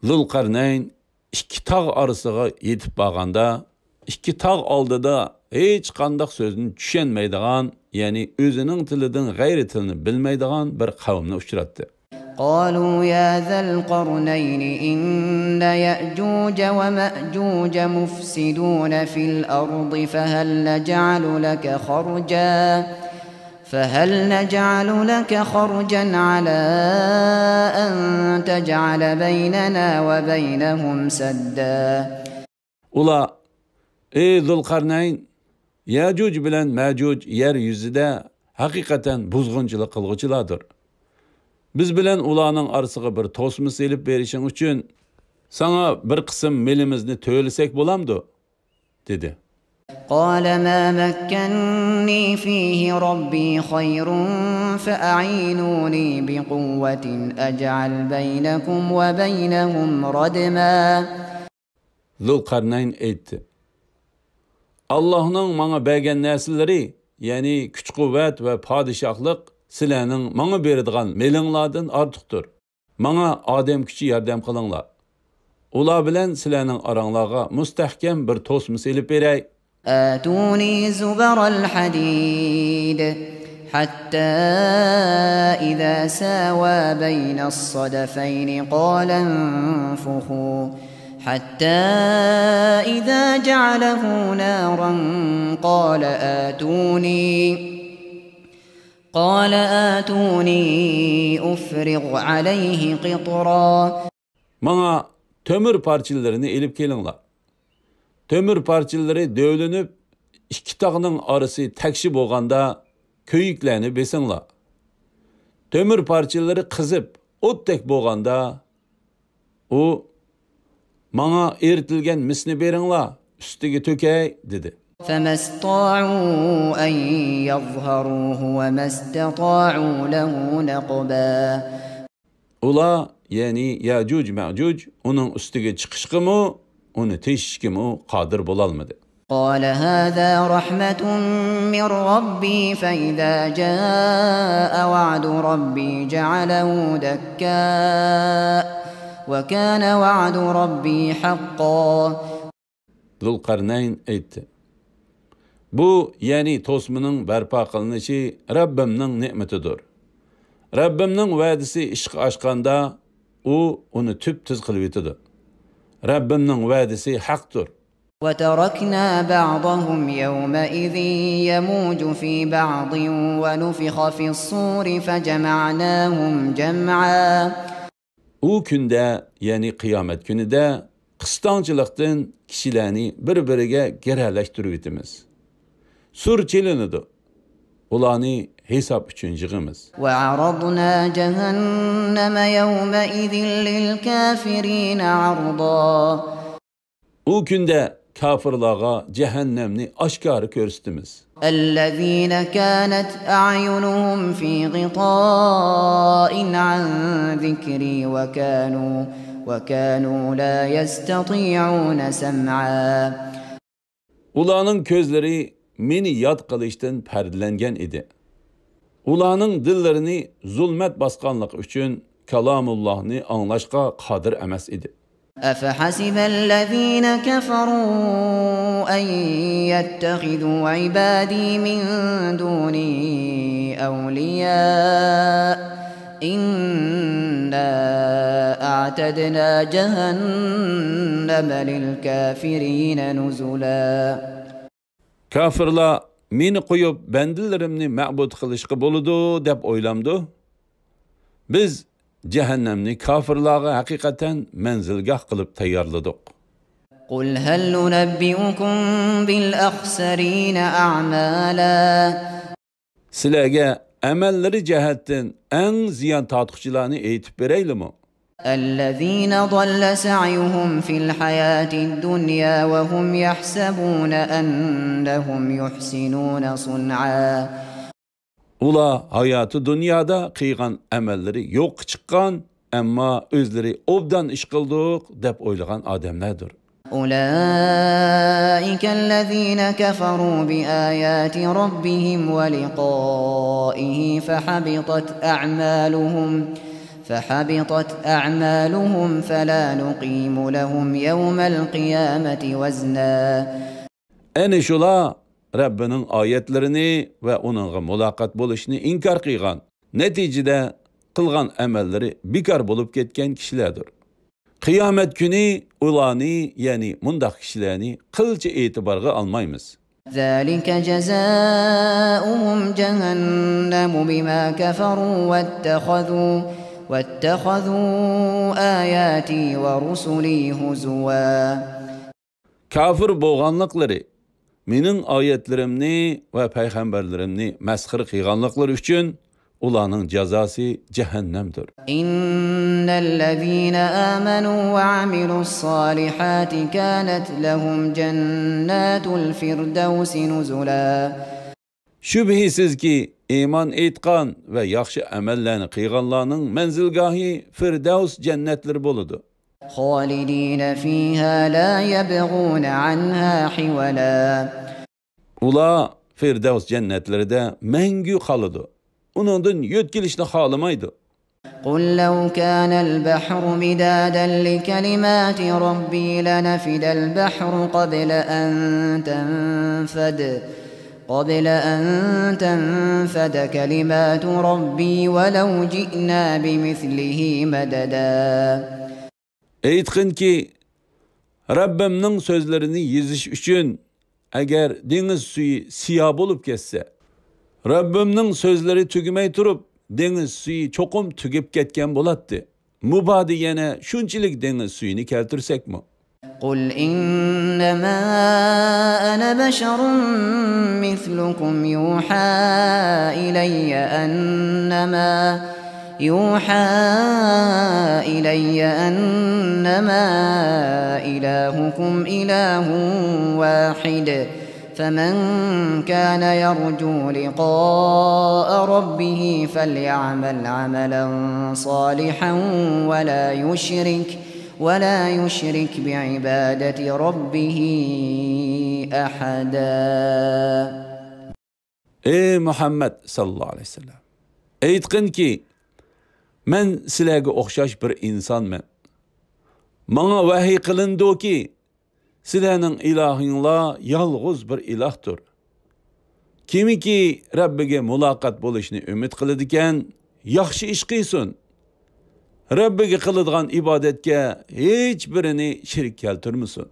Zulqarnayn ikki tog' orasiga yetib borganda, ikki tog' oldida hech qanday so'zni tushunmaydigan, ya'ni o'zining tilidan g'ayri tilni bilmaydigan bir qavmni uchratdi. قالوا يا ذا القرنين إن يأجوج ومأجوج مفسدون في الأرض فهل نجعل لك خرجا على أن تجعل بيننا وبينهم سدا. Ula, ey Zulqarnayn, Yacuc bilen Macuc yeryüzüde hakikaten buzgunçılık kılgıçılardır. Biz bilen ulanın arasıga bir tosmu selip berişin üçün sana bir kısım melimizni töylesek bolamdı, dedi. قال ما مكنني فيه ربي خير فأعينوني بقوة أجعل بينكم وبينهم ردما. Zulqarnayn aytdi. Allah'ın bana bergen näsilleri, yani güç kuvvet ve padişahlık sizlerning bana beradigan melinglardan ortiqdir. Bana adem küçü yordam qilinglar. Ular bilen sizlerning aranglarga mustahkam bir tosmu selip beray. آتوني زبر الحديد حتى إذا ساوى بين الصدفين قال انفخوا حتى إذا جعله نارا قال آتوني أفرغ عليه قطرا. Bana tömür parçalarını elip kelinglar. Tömür parçaları dövlünüp iki tağının arası tekşi bolganda köyüklerini besinglar. Tömür parçaları kızıp ottek bolganda o bana eritilgen misni beringlar, üstüge tökey, dedi. فما استطاعوا أن يظهروه وما استطاعوا له نقبا. Ula, yani Yacuc Macuc onun üstüge çıkışkı mı, onu teşişki mi kadir bolalmadı. قال هذا رحمة من ربي فإذا جاء وعد ربي جعله دكاء وكان وعد ربي حقا. Zulqarnayn aytdi. Bu, yani tosmunun barpo qilinishi Rabbimning ne'matidir. Rabbimning va'dasi ishga oshganda u uni tüp-tüz qilib etadi. Rabbimning va'dasi haqdir. وتركنا بعضهم يومئذ يموج في بعض ونفخ في الصور فجمعناهم جمعا. O günde, yani kıyamet günüde kıstançılıktan kişilerini birbiriga gereleştirib etimiz. Sur çelinidir. Ulanı hesap üçün yığımız. وعرضنا جهنم يومئذ للكافرين عرضا. O günde kafirlarga cehennemni aşkarı körüstümüz. الذين كانت أعينهم في غطاء عن ذكري وكانوا لا يستطيعون سمعا. Ulanın közleri meni yad qilishdan perdelengen idi. Ulanın dillerini zulmet basqanlık üçün kalamullahni anlaşqa qadir emas idi. أفحسب الذين كفروا أن يتخذوا عبادي من دوني أولياء إنا أعتدنا جهنم للكافرين نزلا. Kafirlar meni qo'yib bandalarimni ma'bud qilishga bo'ladi deb o'ylamdi. Biz cehennemni kafirlarga hakikaten menzilgah kılıp tayarladık. قل هل ننبئكم بالأخسرين أعمالا. Sizlerge emelleri cehetten en ziyan tatlıkçılarını eğitip vereyli mi? الذين ضل سعيهم في الحياة الدنيا وهم يحسبون أنهم يحسنون صنعا. Ula hayatı dünyada kıygan emelleri yok çıkan ama özleri obdan iş kıldık dep oylagan ademlerdir. أولئك الذين كفروا بآيات ربهم ولقائه فحبطت أعمالهم فلا نقيم لهم يوم القيامة وزنا. Eni şula Rabbinin ayetlerini ve onunla mulakat buluşunu inkar kıygan, neticede kılgan emelleri bikar bulup ketken kişilerdir. Qiyomat kuni ularni, ya'ni mundaq kishilarni qilcha e'tiborga olmaymiz. ذلك جزاؤهم جهنم بما كفروا واتخذوا آياتي ورسلي هزوا. Kafir bo'lganliklari, mening oyatlarimni va payg'ambarlarimni masxir qilganliklari uchun ularning jazosi jahannamdir. Innallazina amanu va amilus solihati kanat lahum jannatul firdausi nuzula. Shubhisizki iymon etgan va yaxshi amallarni qilganlarning manzilgohi Firdavs jannatlari bo'ladi. Xolidina fiha la yabghuna anha hiwala. Ular Firdavs jannatlarida mangu qoladi. Uningdan yo'tkilishni xohlamaydi. Qul law kana al-bahru midadan li kalimati robbi lanafida al-bahru qabla an tanfada kalimatu robbi walau ji'na bimithlihi madada. Aytqinki, Rabbimning so'zlarini yezish uchun agar dengiz suyi siyoh bo'lib ketsa, Rabbimning so'zlari tugmay turib, dengiz suyi cho'qim tugib ketgan bo'ladi. Mubodi yana shunchalik dengiz suyini keltirsakmi? Qul innama ana basharun mithlukum yuha ilayya annama ilahukum ilahun wahid. فمن كان يرجو لقاء ربه فليعمل عملا صالحا ولا يشرك بعبادة ربه أحدا. Ey Muhammed sallallahu aleyhi ve sellem, aytqinki, men sizlarga o'xshash bir insonman. Menga vahiy qilindiki, sizlarning ilahinglar yolg'iz bir ilahdir. Kimiki Rabbiga muloqot bo'lishni umid qiladigan, yaxshi ish qilsin. Rabbiga qiladigan ibodatga hech birini shirk keltirmasin.